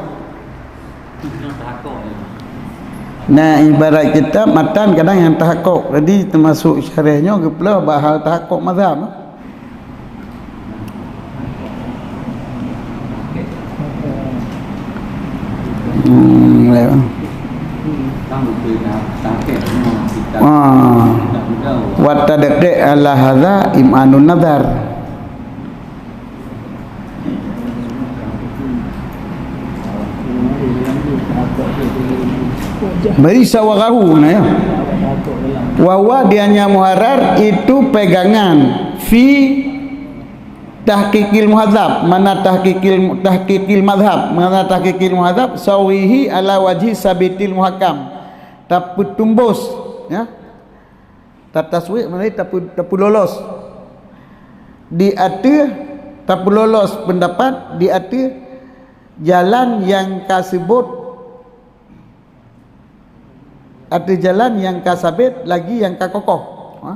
Nah, ibarat kitab matan kadang yang tahakkuk. Jadi, termasuk syarah nyoe geupeugah bahal tahakkuk mazhab. Hmm, lewat. Ah. Wa tadqiq ala hadza im'anun nazar. Bari sawarahu, nah, ya. Wa huwa, dianya Muharrar itu pegangan fi tahqiqil muhadzab, mana tahqiqil, tahqiqil madhab, mana tahqiqil muhadzab, sawihi ala wajhi sabitil muhakam. Tapeutumbos, ya. Tataswik maknanya tapu-, tapeulolos. Di ateueh, tapeulolos pendapat di ateueh jalan nyang ka seubot, ateueh jalan nyang ka sabet lagi nyang ka kokoh. Ha?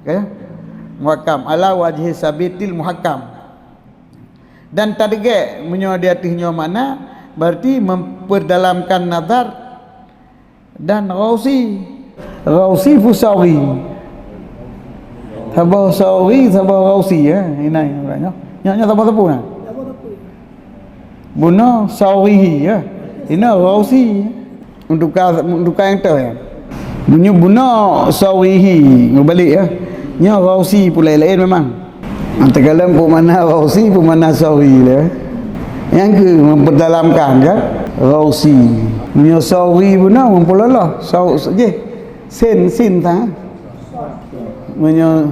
Oke? Muhakam. Ala wajhi sabitil muhakam. Dan tadeuek meunyoe di ateueh nyoe makna, berarti memperdalamkan nazar dan Ghausi. Ghausi pu Sauri. Saboh Sauri, saboh Ghausi, ya. Inai, nyoe, nyoe saboh teupeu na. Bunoe Saurihi, ya. Inoe Ghausi. Untuk ka, untuk ka nyang toh, ya. Meunyoe bunoe Saurihi, ngebalik, ya. Nyoe Ghausi pulai laén memang. Teukalon peue makna Ghausi, peue makna Sauri le. Nyang keu memperdalamkan kan? Ghausi. Meunyoe Sauri beuna memperloloh. Sau-, jih. Sin, sin ta. Meunyoe,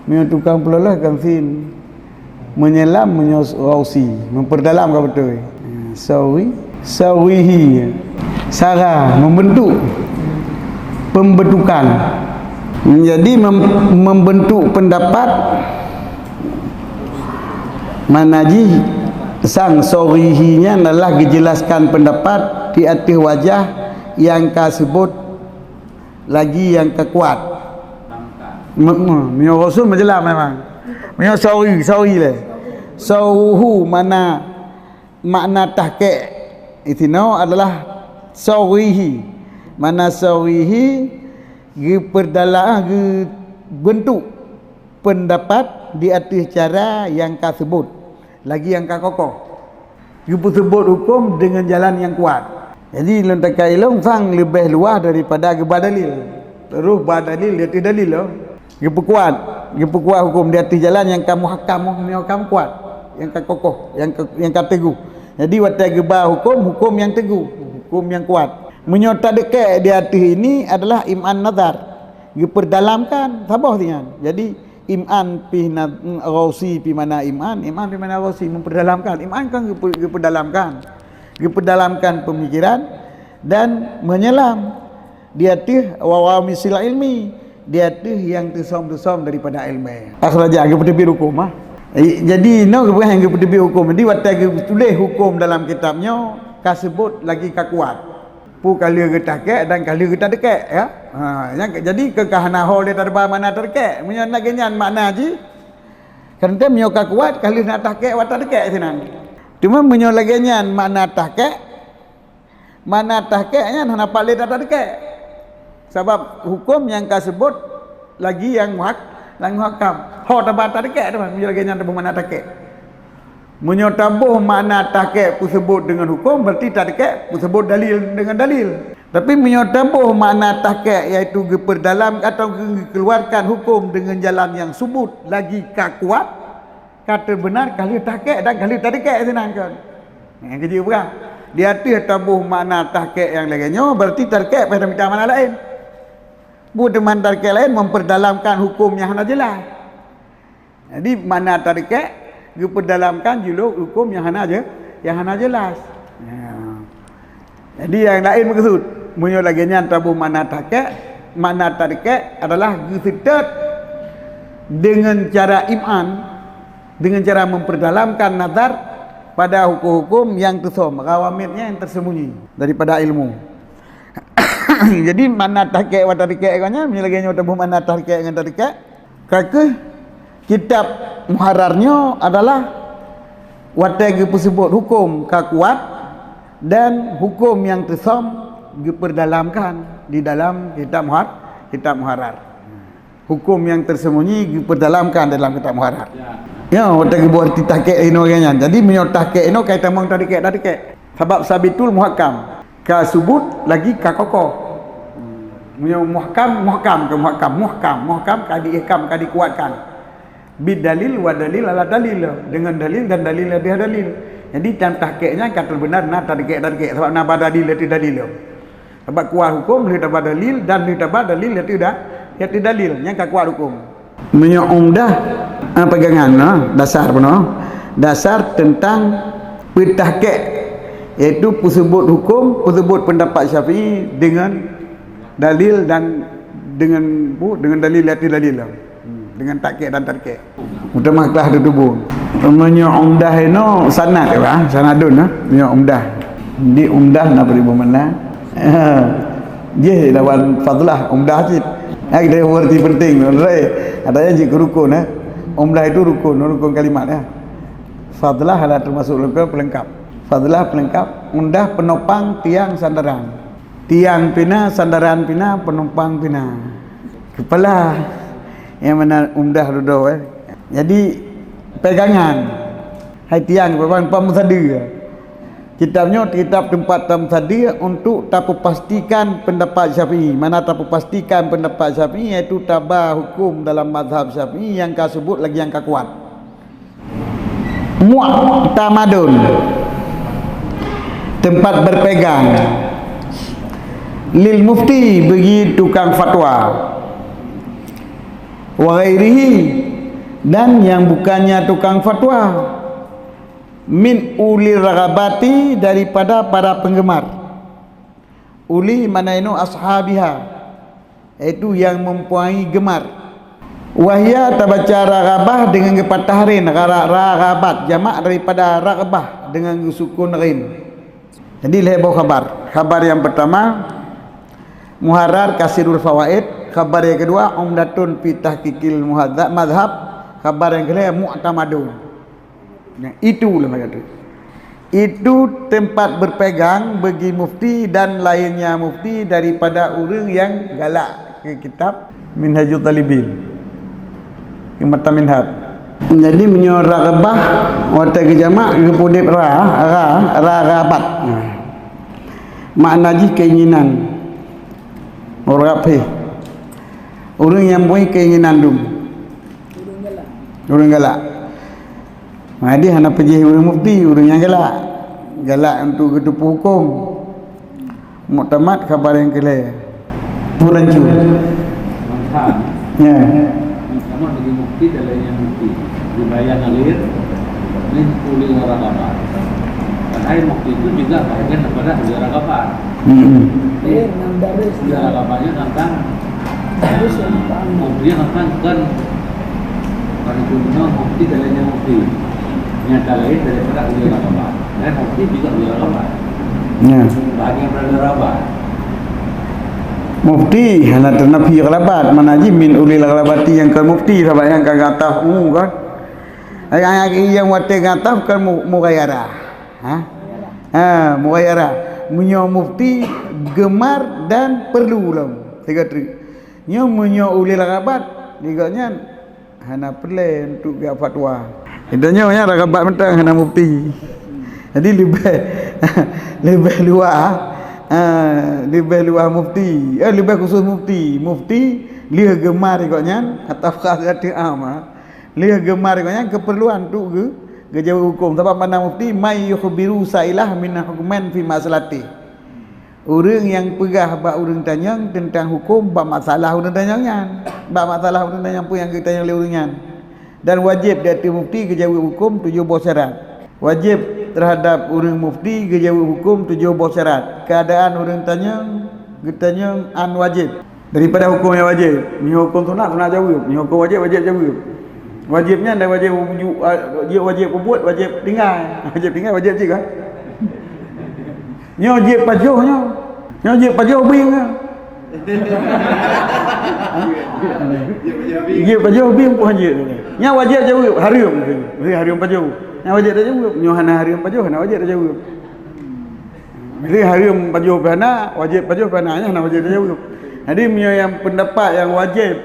meunyoe tukang perloloh kan sin. Meunyoe lam, meunyoe Ghausi. Memperdalam ka beutôi. Sauri, Saurihi. Sara, membentuk. Pembentukan. Jadi mem-, membentuk pendapat, makna jih sang sorihi nyan adalah geujelaskan pendapat di ateueh wajah nyang ka seubut lagi nyang ka kuat. Me-, me-, meunyoe rasul meujeulaih memang. Meunyoe sori, sori lé. Soruhu makna, makna tahqiq itinoe adalah sorihi. Makna sorihi geupeurdalam, geubentuk pendapat di ateueh cara nyang ka seubut, lagi nyang ka kokoh. Geupeuseubut huköm deungon jalan nyang kuat. Jadi lôn takai lôn sang leubeh luwah daripada geuba dalil. Terus ba dalil di ateueh dalil lom. Geupeukuat, geupeukuat huköm di ateueh jalan nyang ka muhakam, muhakam kuat, nyang ka kokoh, nyang ka, nyang ka teuguh. Jadi watée geuba huköm, huköm nyang teuguh, huköm nyang kuat. Meunyoe tadeukek di ateueh ini adalah im'an nazar, geupeurdalamkan saboh sinyan. Jadi im'an pih na-, ghausi pih makna im'an, im'an pih makna ghausi, memperdalamkan. Im'an kan geupe-, geupeudalamkan. Geupeudalamkan pemikiran dan menyelam di ateueh wa ghamisil ilmi, di ateueh nyang teusom-teusom daripada ilmu. Akhraja, geupeuteubiet huköm, ah. Eh, jadi, inoe geupeugah nyang geupeuteubiet huköm. Jadi, watée geutuléh huköm dalam kitab nyoe, ka seubut lagi ka kuat. Peue ka lheueh geutahqiq dan ka lheueh geutadeukek, ya. Ha, nyang, jadi, keu ka hana ho lé taba makna tahqiq. Meunyoe lagée nyan makna jih, kan teuh meunyoe ka kuat, ka lheueh na tahqiq watée tadeukek sinan. Teuma meunyoe lagée nyan makna tahqiq, makna tahqiq nyan hana pat lé tadeukek. Sabab huköm nyang ka seubut lagi nyang muhak-, nyang muhakam. Ho taba tadeukek teuma, meunyoe lagée nyan teuh makna tahqiq. Meunyoe taboh makna tahqiq peuseubut deungon huköm, berarti tadeukek peuseubut dalil deungon dalil. Tapi meunyoe taboh makna tahqiq, yaitu geupeurdalam atau geukeuluarkan huköm deungon jalan nyang seubut lagi ka kuat, ka teubeunar ka lheueh tahqiq dan ka lheueh tadeukek sinan kon. Nyang keujeuet peugah, di ateueh taboh makna tahqiq nyang lagée nyoe, berarti tadeukek payah tamita makna laén. Buet teuma tadeukek laén memperdalamkan huköm nyang hana jeulaih. Jadi, makna tadeukek geupeudalamkan juluek huköm nyang hana je-, nyang hana jeulaih. Ya. Jadi, nyang laén meukeusut, meunyoe lagée nyan taboh makna tahqiq, makna tadeukek adalah geuseutôt deungon cara im'an, deungon cara memperdalamkan nazar pada huköm-huköm nyang teusom, ghawamidnya nyang tersembunyi daripada ilmu. Jadi, makna tahqiq wa tadeukek kon nyan, meunyoe lagée nyoe taboh makna tahqiq ngon tadeukek, ka kheueh kitab muharrar nyoe adalah watée geupeuseubut huköm ka kuat dan huköm nyang teusom geupeurdalamkan di dalam kitab muhar-, kitab muharrar. Huköm nyang tersembunyi geupeurdalamkan dalam kitab muharrar. Ya, watée geuboh arti tahqiq inoe nyan. Jadi, meunyoe tahqiq inoe ka itamong tadeukek-tadeukek. Sabab sabitul muhakam. Ka seubut lagi ka kokoh. Meunyoe muhkam, muhkam, ke muhkam, muhkam, muhkam ka diihkam, ka dikuatkan. Bid dalil wa dalil ala dalil. Dengan dalil dan dalil di ateueh dalil. Jadi, dan tahqiq nyan ka teubeunar na tadeukek-tadeukek. Sabab na ba dalil di ateueh dalil. Sabab kuat huköm lheueh taba dalil dan lheueh taba dalil di ateueh da-, di ateueh dalil. Nyan ka kuat huköm. Meunyoe umdah, ah, pegangan, ah, dasar bunoe. Dasar teuntang peutahqiq, yaitu peuseubut huköm, peuseubut peundapat Syafi'i deungon dalil dan deungon, bu, deungon dalil di ateueh dalil. Hmm, deungon tahqiq dan tadqiq. Meutamah klah teutubu. Meunyoe umdah inoe sanad, ya, bah? Sanadun, ha? Meunyoe umdah. Di umdah na beri peumeunan. Jih lawan fadlah, umdah cit. Ha, kita berarti penting. Ada yang jik rukun, ha? Umdah itu rukun, rukun kalimat, ya. Fadlah adalah termasuk rukun pelengkap. Fadlah pelengkap, umdah penopang tiang sandaran. Tiang pina, sandaran pina, penumpang pina. Kepala yang mana umdah dudoe, eh. Jadi, pegangan. Hai tiang, pegang pam sadeue. Kitab nyoe kitab teumpat tam sadeue untuk tapeupastikan pendapat Syafi'i. Mana tapeupastikan pendapat Syafi'i, yaitu taba huköm dalam mazhab Syafi'i nyang ka seubut lagi nyang ka kuat. Mu'tamadun, tempat berpegang, lil mufti, bagi tukang fatwa, wa ghairihi, dan yang bukannya tukang fatwa, min uli raghabati, daripada para penggemar, uli makna inoe ashabiha, yaitu yang mempunyai gemar. Wahya tabaca raghabah dengan geupatah rin, ra-, ra-, raghabat, jamak daripada raghbah dengan geusukun rin. Jadi lhèe boh khabar. Khabar yang pertama, Muharrar Kasirul Fawaid, khabar yang kedua, Umdatun fi Tahqiqil Muhadzab, Mazhab, khabar yang kelhèe, Mu'tamadun. Nah, itu lah kata. Itu tempat berpegang bagi mufti dan lainnya mufti daripada ureuëng yang galak ke kitab Minhajul Talibin. Ke matan Minhaj. Jadi meunyoe raghabah, watèe geujamak geupeuudép ra, ra, ra, raghabat. Nah. Makna jih keinginan. Raghab fih. Ureuëng nyang bui keinginan dum. Ureuëng galak. Jadi hana peujih ureuëng mufti, ureuëng nyang galak. Galak untuk geuteupeue hukôm. Muktamad khabar nyang keulhèe. Peurancu. Mantap. Ya. Sama dengan mufti dan lainnya mufti. Dibayar ngalir, ni kulit orang apa. Padahal mufti itu juga bagian daripada ulil raghabah. Hmm. Ulil raghabahnya tentang, mufti tentang kan, bukan itu benar mufti dan lainnya mufti. Nyata lain daripada ulil raghabah. Dan mufti juga ulil raghabah. Ya. Bagian daripada raghabah. Mufti hana teunafi raghabat, mana jih min ulil raghabati nyang kon mufti, sabab nyang ka gata umum kan. Nyang, nyang watèe gata kan mu-, mughayarah. Ha? Ha, mughayarah. Meunyoe mufti gemar dan perlu lom. Tiga trik. Nyoe meunyoe ulil raghabat, di gobnyan hana peureulèe untuk geujak fatwa. Di donya nyan raghabat mantong hana mufti. Jadi leubeh, leubeh luwah, ha, leubeh luwah mufti. Eh, leubeh khusus mufti. Mufti lheueh gemar gobnyan atau khas ateueh am, ha. Lheueh gemar gobnyan keperluan untuk geu-, geujaweueb hukôm. Sabab makna mufti, may yukhbiru sa'ilah min hukmin fi mas'alatih. Ureuëng nyang peugah bak ureuëng tanyong teuntang hukôm bak masalah ureuëng tanyong nyan. Bak masalah ureuëng tanyong peue nyang geutanyong lé ureuëng nyan. Dan wajéb di ateueh mufti geujaweueb hukôm tujoh boh syarat. Wajéb terhadap ureuëng mufti geujaweueb hukôm tujoh boh syarat. Keuadaan ureuëng tanyong, geutanyong an wajéb. Daripada hukôm nyang wajéb, meunyoe hukôm sunat, sunat jaweueb, meunyoe hukôm wajéb, wajéb jaweueb. Wajéb nyan dah wajéb, wajéb peubuet, wajéb tinggai. Wajéb tinggai, wajéb cit kan? Nyoe jieb pajoh nyoe. Nyoe jieb pajoh bieng nyoe. Jieb pajoh bieng pun jieb. Nyan wajéb jaweueb, hareuem. Mesti hareuem pajoh. Nyan wajéb tajaweueb. Nyoe hana hareuem pajoh, hana wajéb tajaweueb. Mesti hareuem pajoh pih hana, wajéb pajoh pih hana, nyan hana wajéb tajaweueb. Jadi meunyoe nyang pendapat nyang wajéb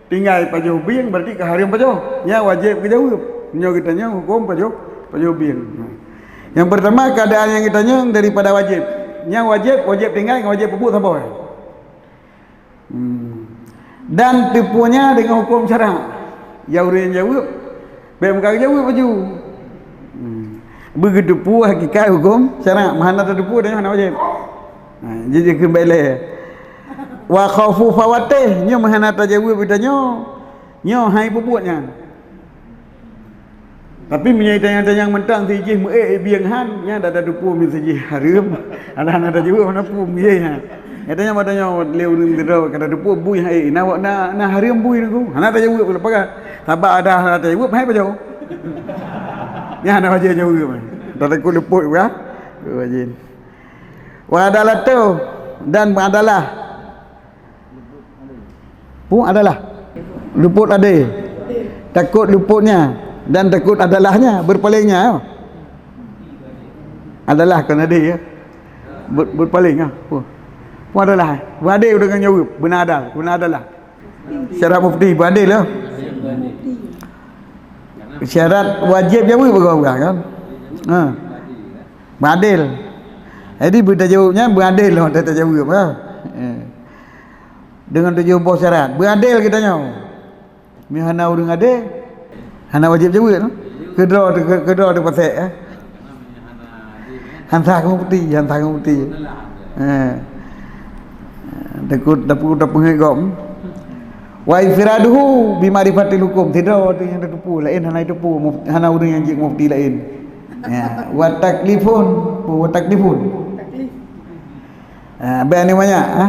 tinggai pajoh bieng, berarti ka hareuem pajoh. Nyan wajéb geujaweueb. Nyoe geutanyong hukôm pajoh, pajoh bieng. Nyang pertama, keuadaan nyang geutanyong daripada wajéb. Nyang wajéb, wajéb tinggai ngon wajéb peubuet saboh. Hmm. Dan teupeue nyan deungon hukôm syarak. Ya ureuëng nyang jaweueb, bèk meuka geujaweueb laju. Hmm. Beugeuteupeue hakikat hukôm syarak, meuhana tateupeue dan hana wajéb. Ha, jadi keumbali lé. Wa khaufu fawatih, nyoe meuhana tajaweueb geutanyoe. Nyoe hai peubuet nyan. Tapi meunyoe tanyong-tanyong mantong sijih meuék bieng han, nyan dah tateupeue meusi jih hareuem. Hana, hana tajaweueb hana peue meuék nyan. Nyang tanyong, tanyong lé ureuëng sidroe ka tateupeue bui hai, na, na, na hareuem bui nyoe. Hana tajaweueb leupah. Sabab ada hana tajaweueb hai pajoh. Nyan hana wajéb jaweueb. Tatakot leupot bah. Wajéb. Wa adalatu, dan meuadalah. Peue adalah? Luput adé. Takot luputnya dan takot adalahnya, berpalingnya. Adalah kon adé ya. Ber-, berpaling ah. Peue? Peue adalah? Beradé deungon jaweueb, beuna adal, beuna adalah. Syarat mufti beradil ya. Syarat wajéb jaweueb bak ureuëng kan? Ha. Beradil. Jadi beutajaweueb nyan beradil lom tajaweueb ha. Eh. Deungon tujoh boh syarat. Beradil geutanyoe. Meunyoe hana ureuëng adé, hana wajéb jaweueb tu. Keudroe, keudroe teupasék eh. Han sah keu mufti, han sah keu mufti. Ha. Takot, takot, takot peungét gob. Wa infiraduhu bi ma'rifatil hukum. Sidroe tu nyang tateupeue, laén hana tateupeue, muf-, hana ureuëng nyang jeuet mufti laén. Ya, wa taklifun, wa taklifun. Ha, bèk ni banyak, ha?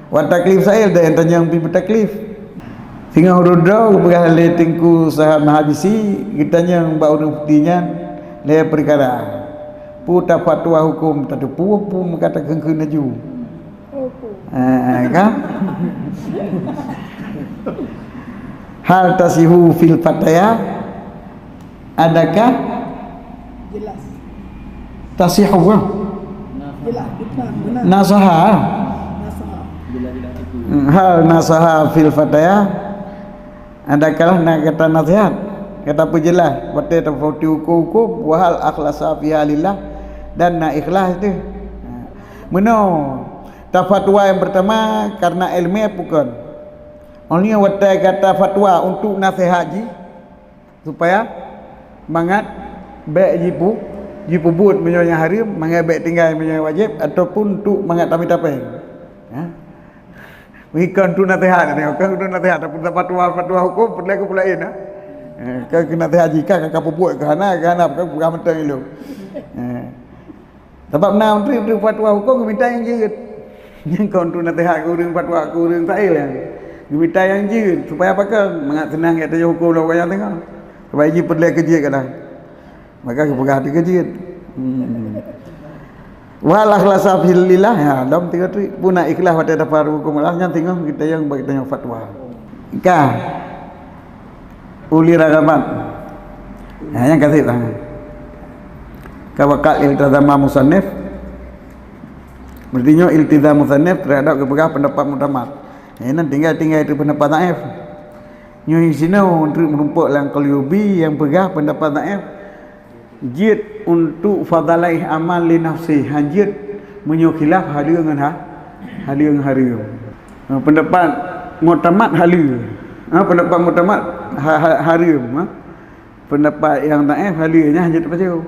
Wa taklif sa'il, dan tanyong pih beutaklif. Singoh rudra geupeugah lé Teungku Sahab Mahabisi, geutanyong bak ureuëng puti nyan lhée peukara. Peue tafatwa huköm, tateupeue peue meuka takheun-kheun laju. Ah, kan? Hal tasihu fil fataya? Adakah Jelas. Tasihu, ah? Jelas, betul, benar. Nasaha? Nasaha. Hmm, hal nasaha fil fataya? Adakah na kata nasihat? Kata peujeulaih, watée tapeuti huköm-huköm, wa hal akhlasa fiha lillah, dan na ikhlas teuh. Meunoe, tafatwa nyang peurtama karena iéleumé bukon. Óh lheueh nyan watée gata fatwa untuk nasihat jih, supaya mangat bék jipu-, jipeubuet meunyoe nyang hareuem, mangat bék tinggai meunyoe nyang wajéb, ataupun untuk mangat tamita péng. Ha? Bukan untuk nasihat, bukan untuk nasihat, tapi fatwa, fatwa huköm, peureulée keu peulaén, ha? Eh, ka keu nasihat jih, ka, ka peubuet keu hana, keu hana, ka peugah mantong ilong. Eh. Sabab na menteri-menteri fatwa huköm geumita nyang jeuet. Nyan kon tu nasihat keu ureuëng fatwa keu ureuëng sa'il nyan. Geumita nyang jeuet supaya pakon mangat seunang gata huköm lom nyang teungoh. Supaya jih peureulée keu jeuet kadang. Maka geupeugah teuh keu jeuet. Hmm. Wa la ikhlasa fillah, ya, lom tiga tu pun nak ikhlas watée tapeugah huköm Allah nyan teungoh kita nyang bagi tanya fatwa. Ka. Uli ragabat. Ha, nyang ka seb lah. Ka bakat iltizama musannif. Berarti nyoe iltizam musannif terhadap geupeugah pendapat muktamad. Nyang nan tinggai-tinggai tu pendapat dhaif. Nyoe sinoe untuk merumpok lam Qalyubi nyang peugah pendapat dhaif. Jeuet untuk fadalaih amal li nafsi, han jeuet meunyoe khilaf haleue ngon ha-, haleue ngon hareuem. Ha, pendapat muktamad haleue. Ha, pendapat muktamad ha-, ha-, hareuem, ha. Pendapat nyang dhaif haleue, nyan han jeuet tapajoh.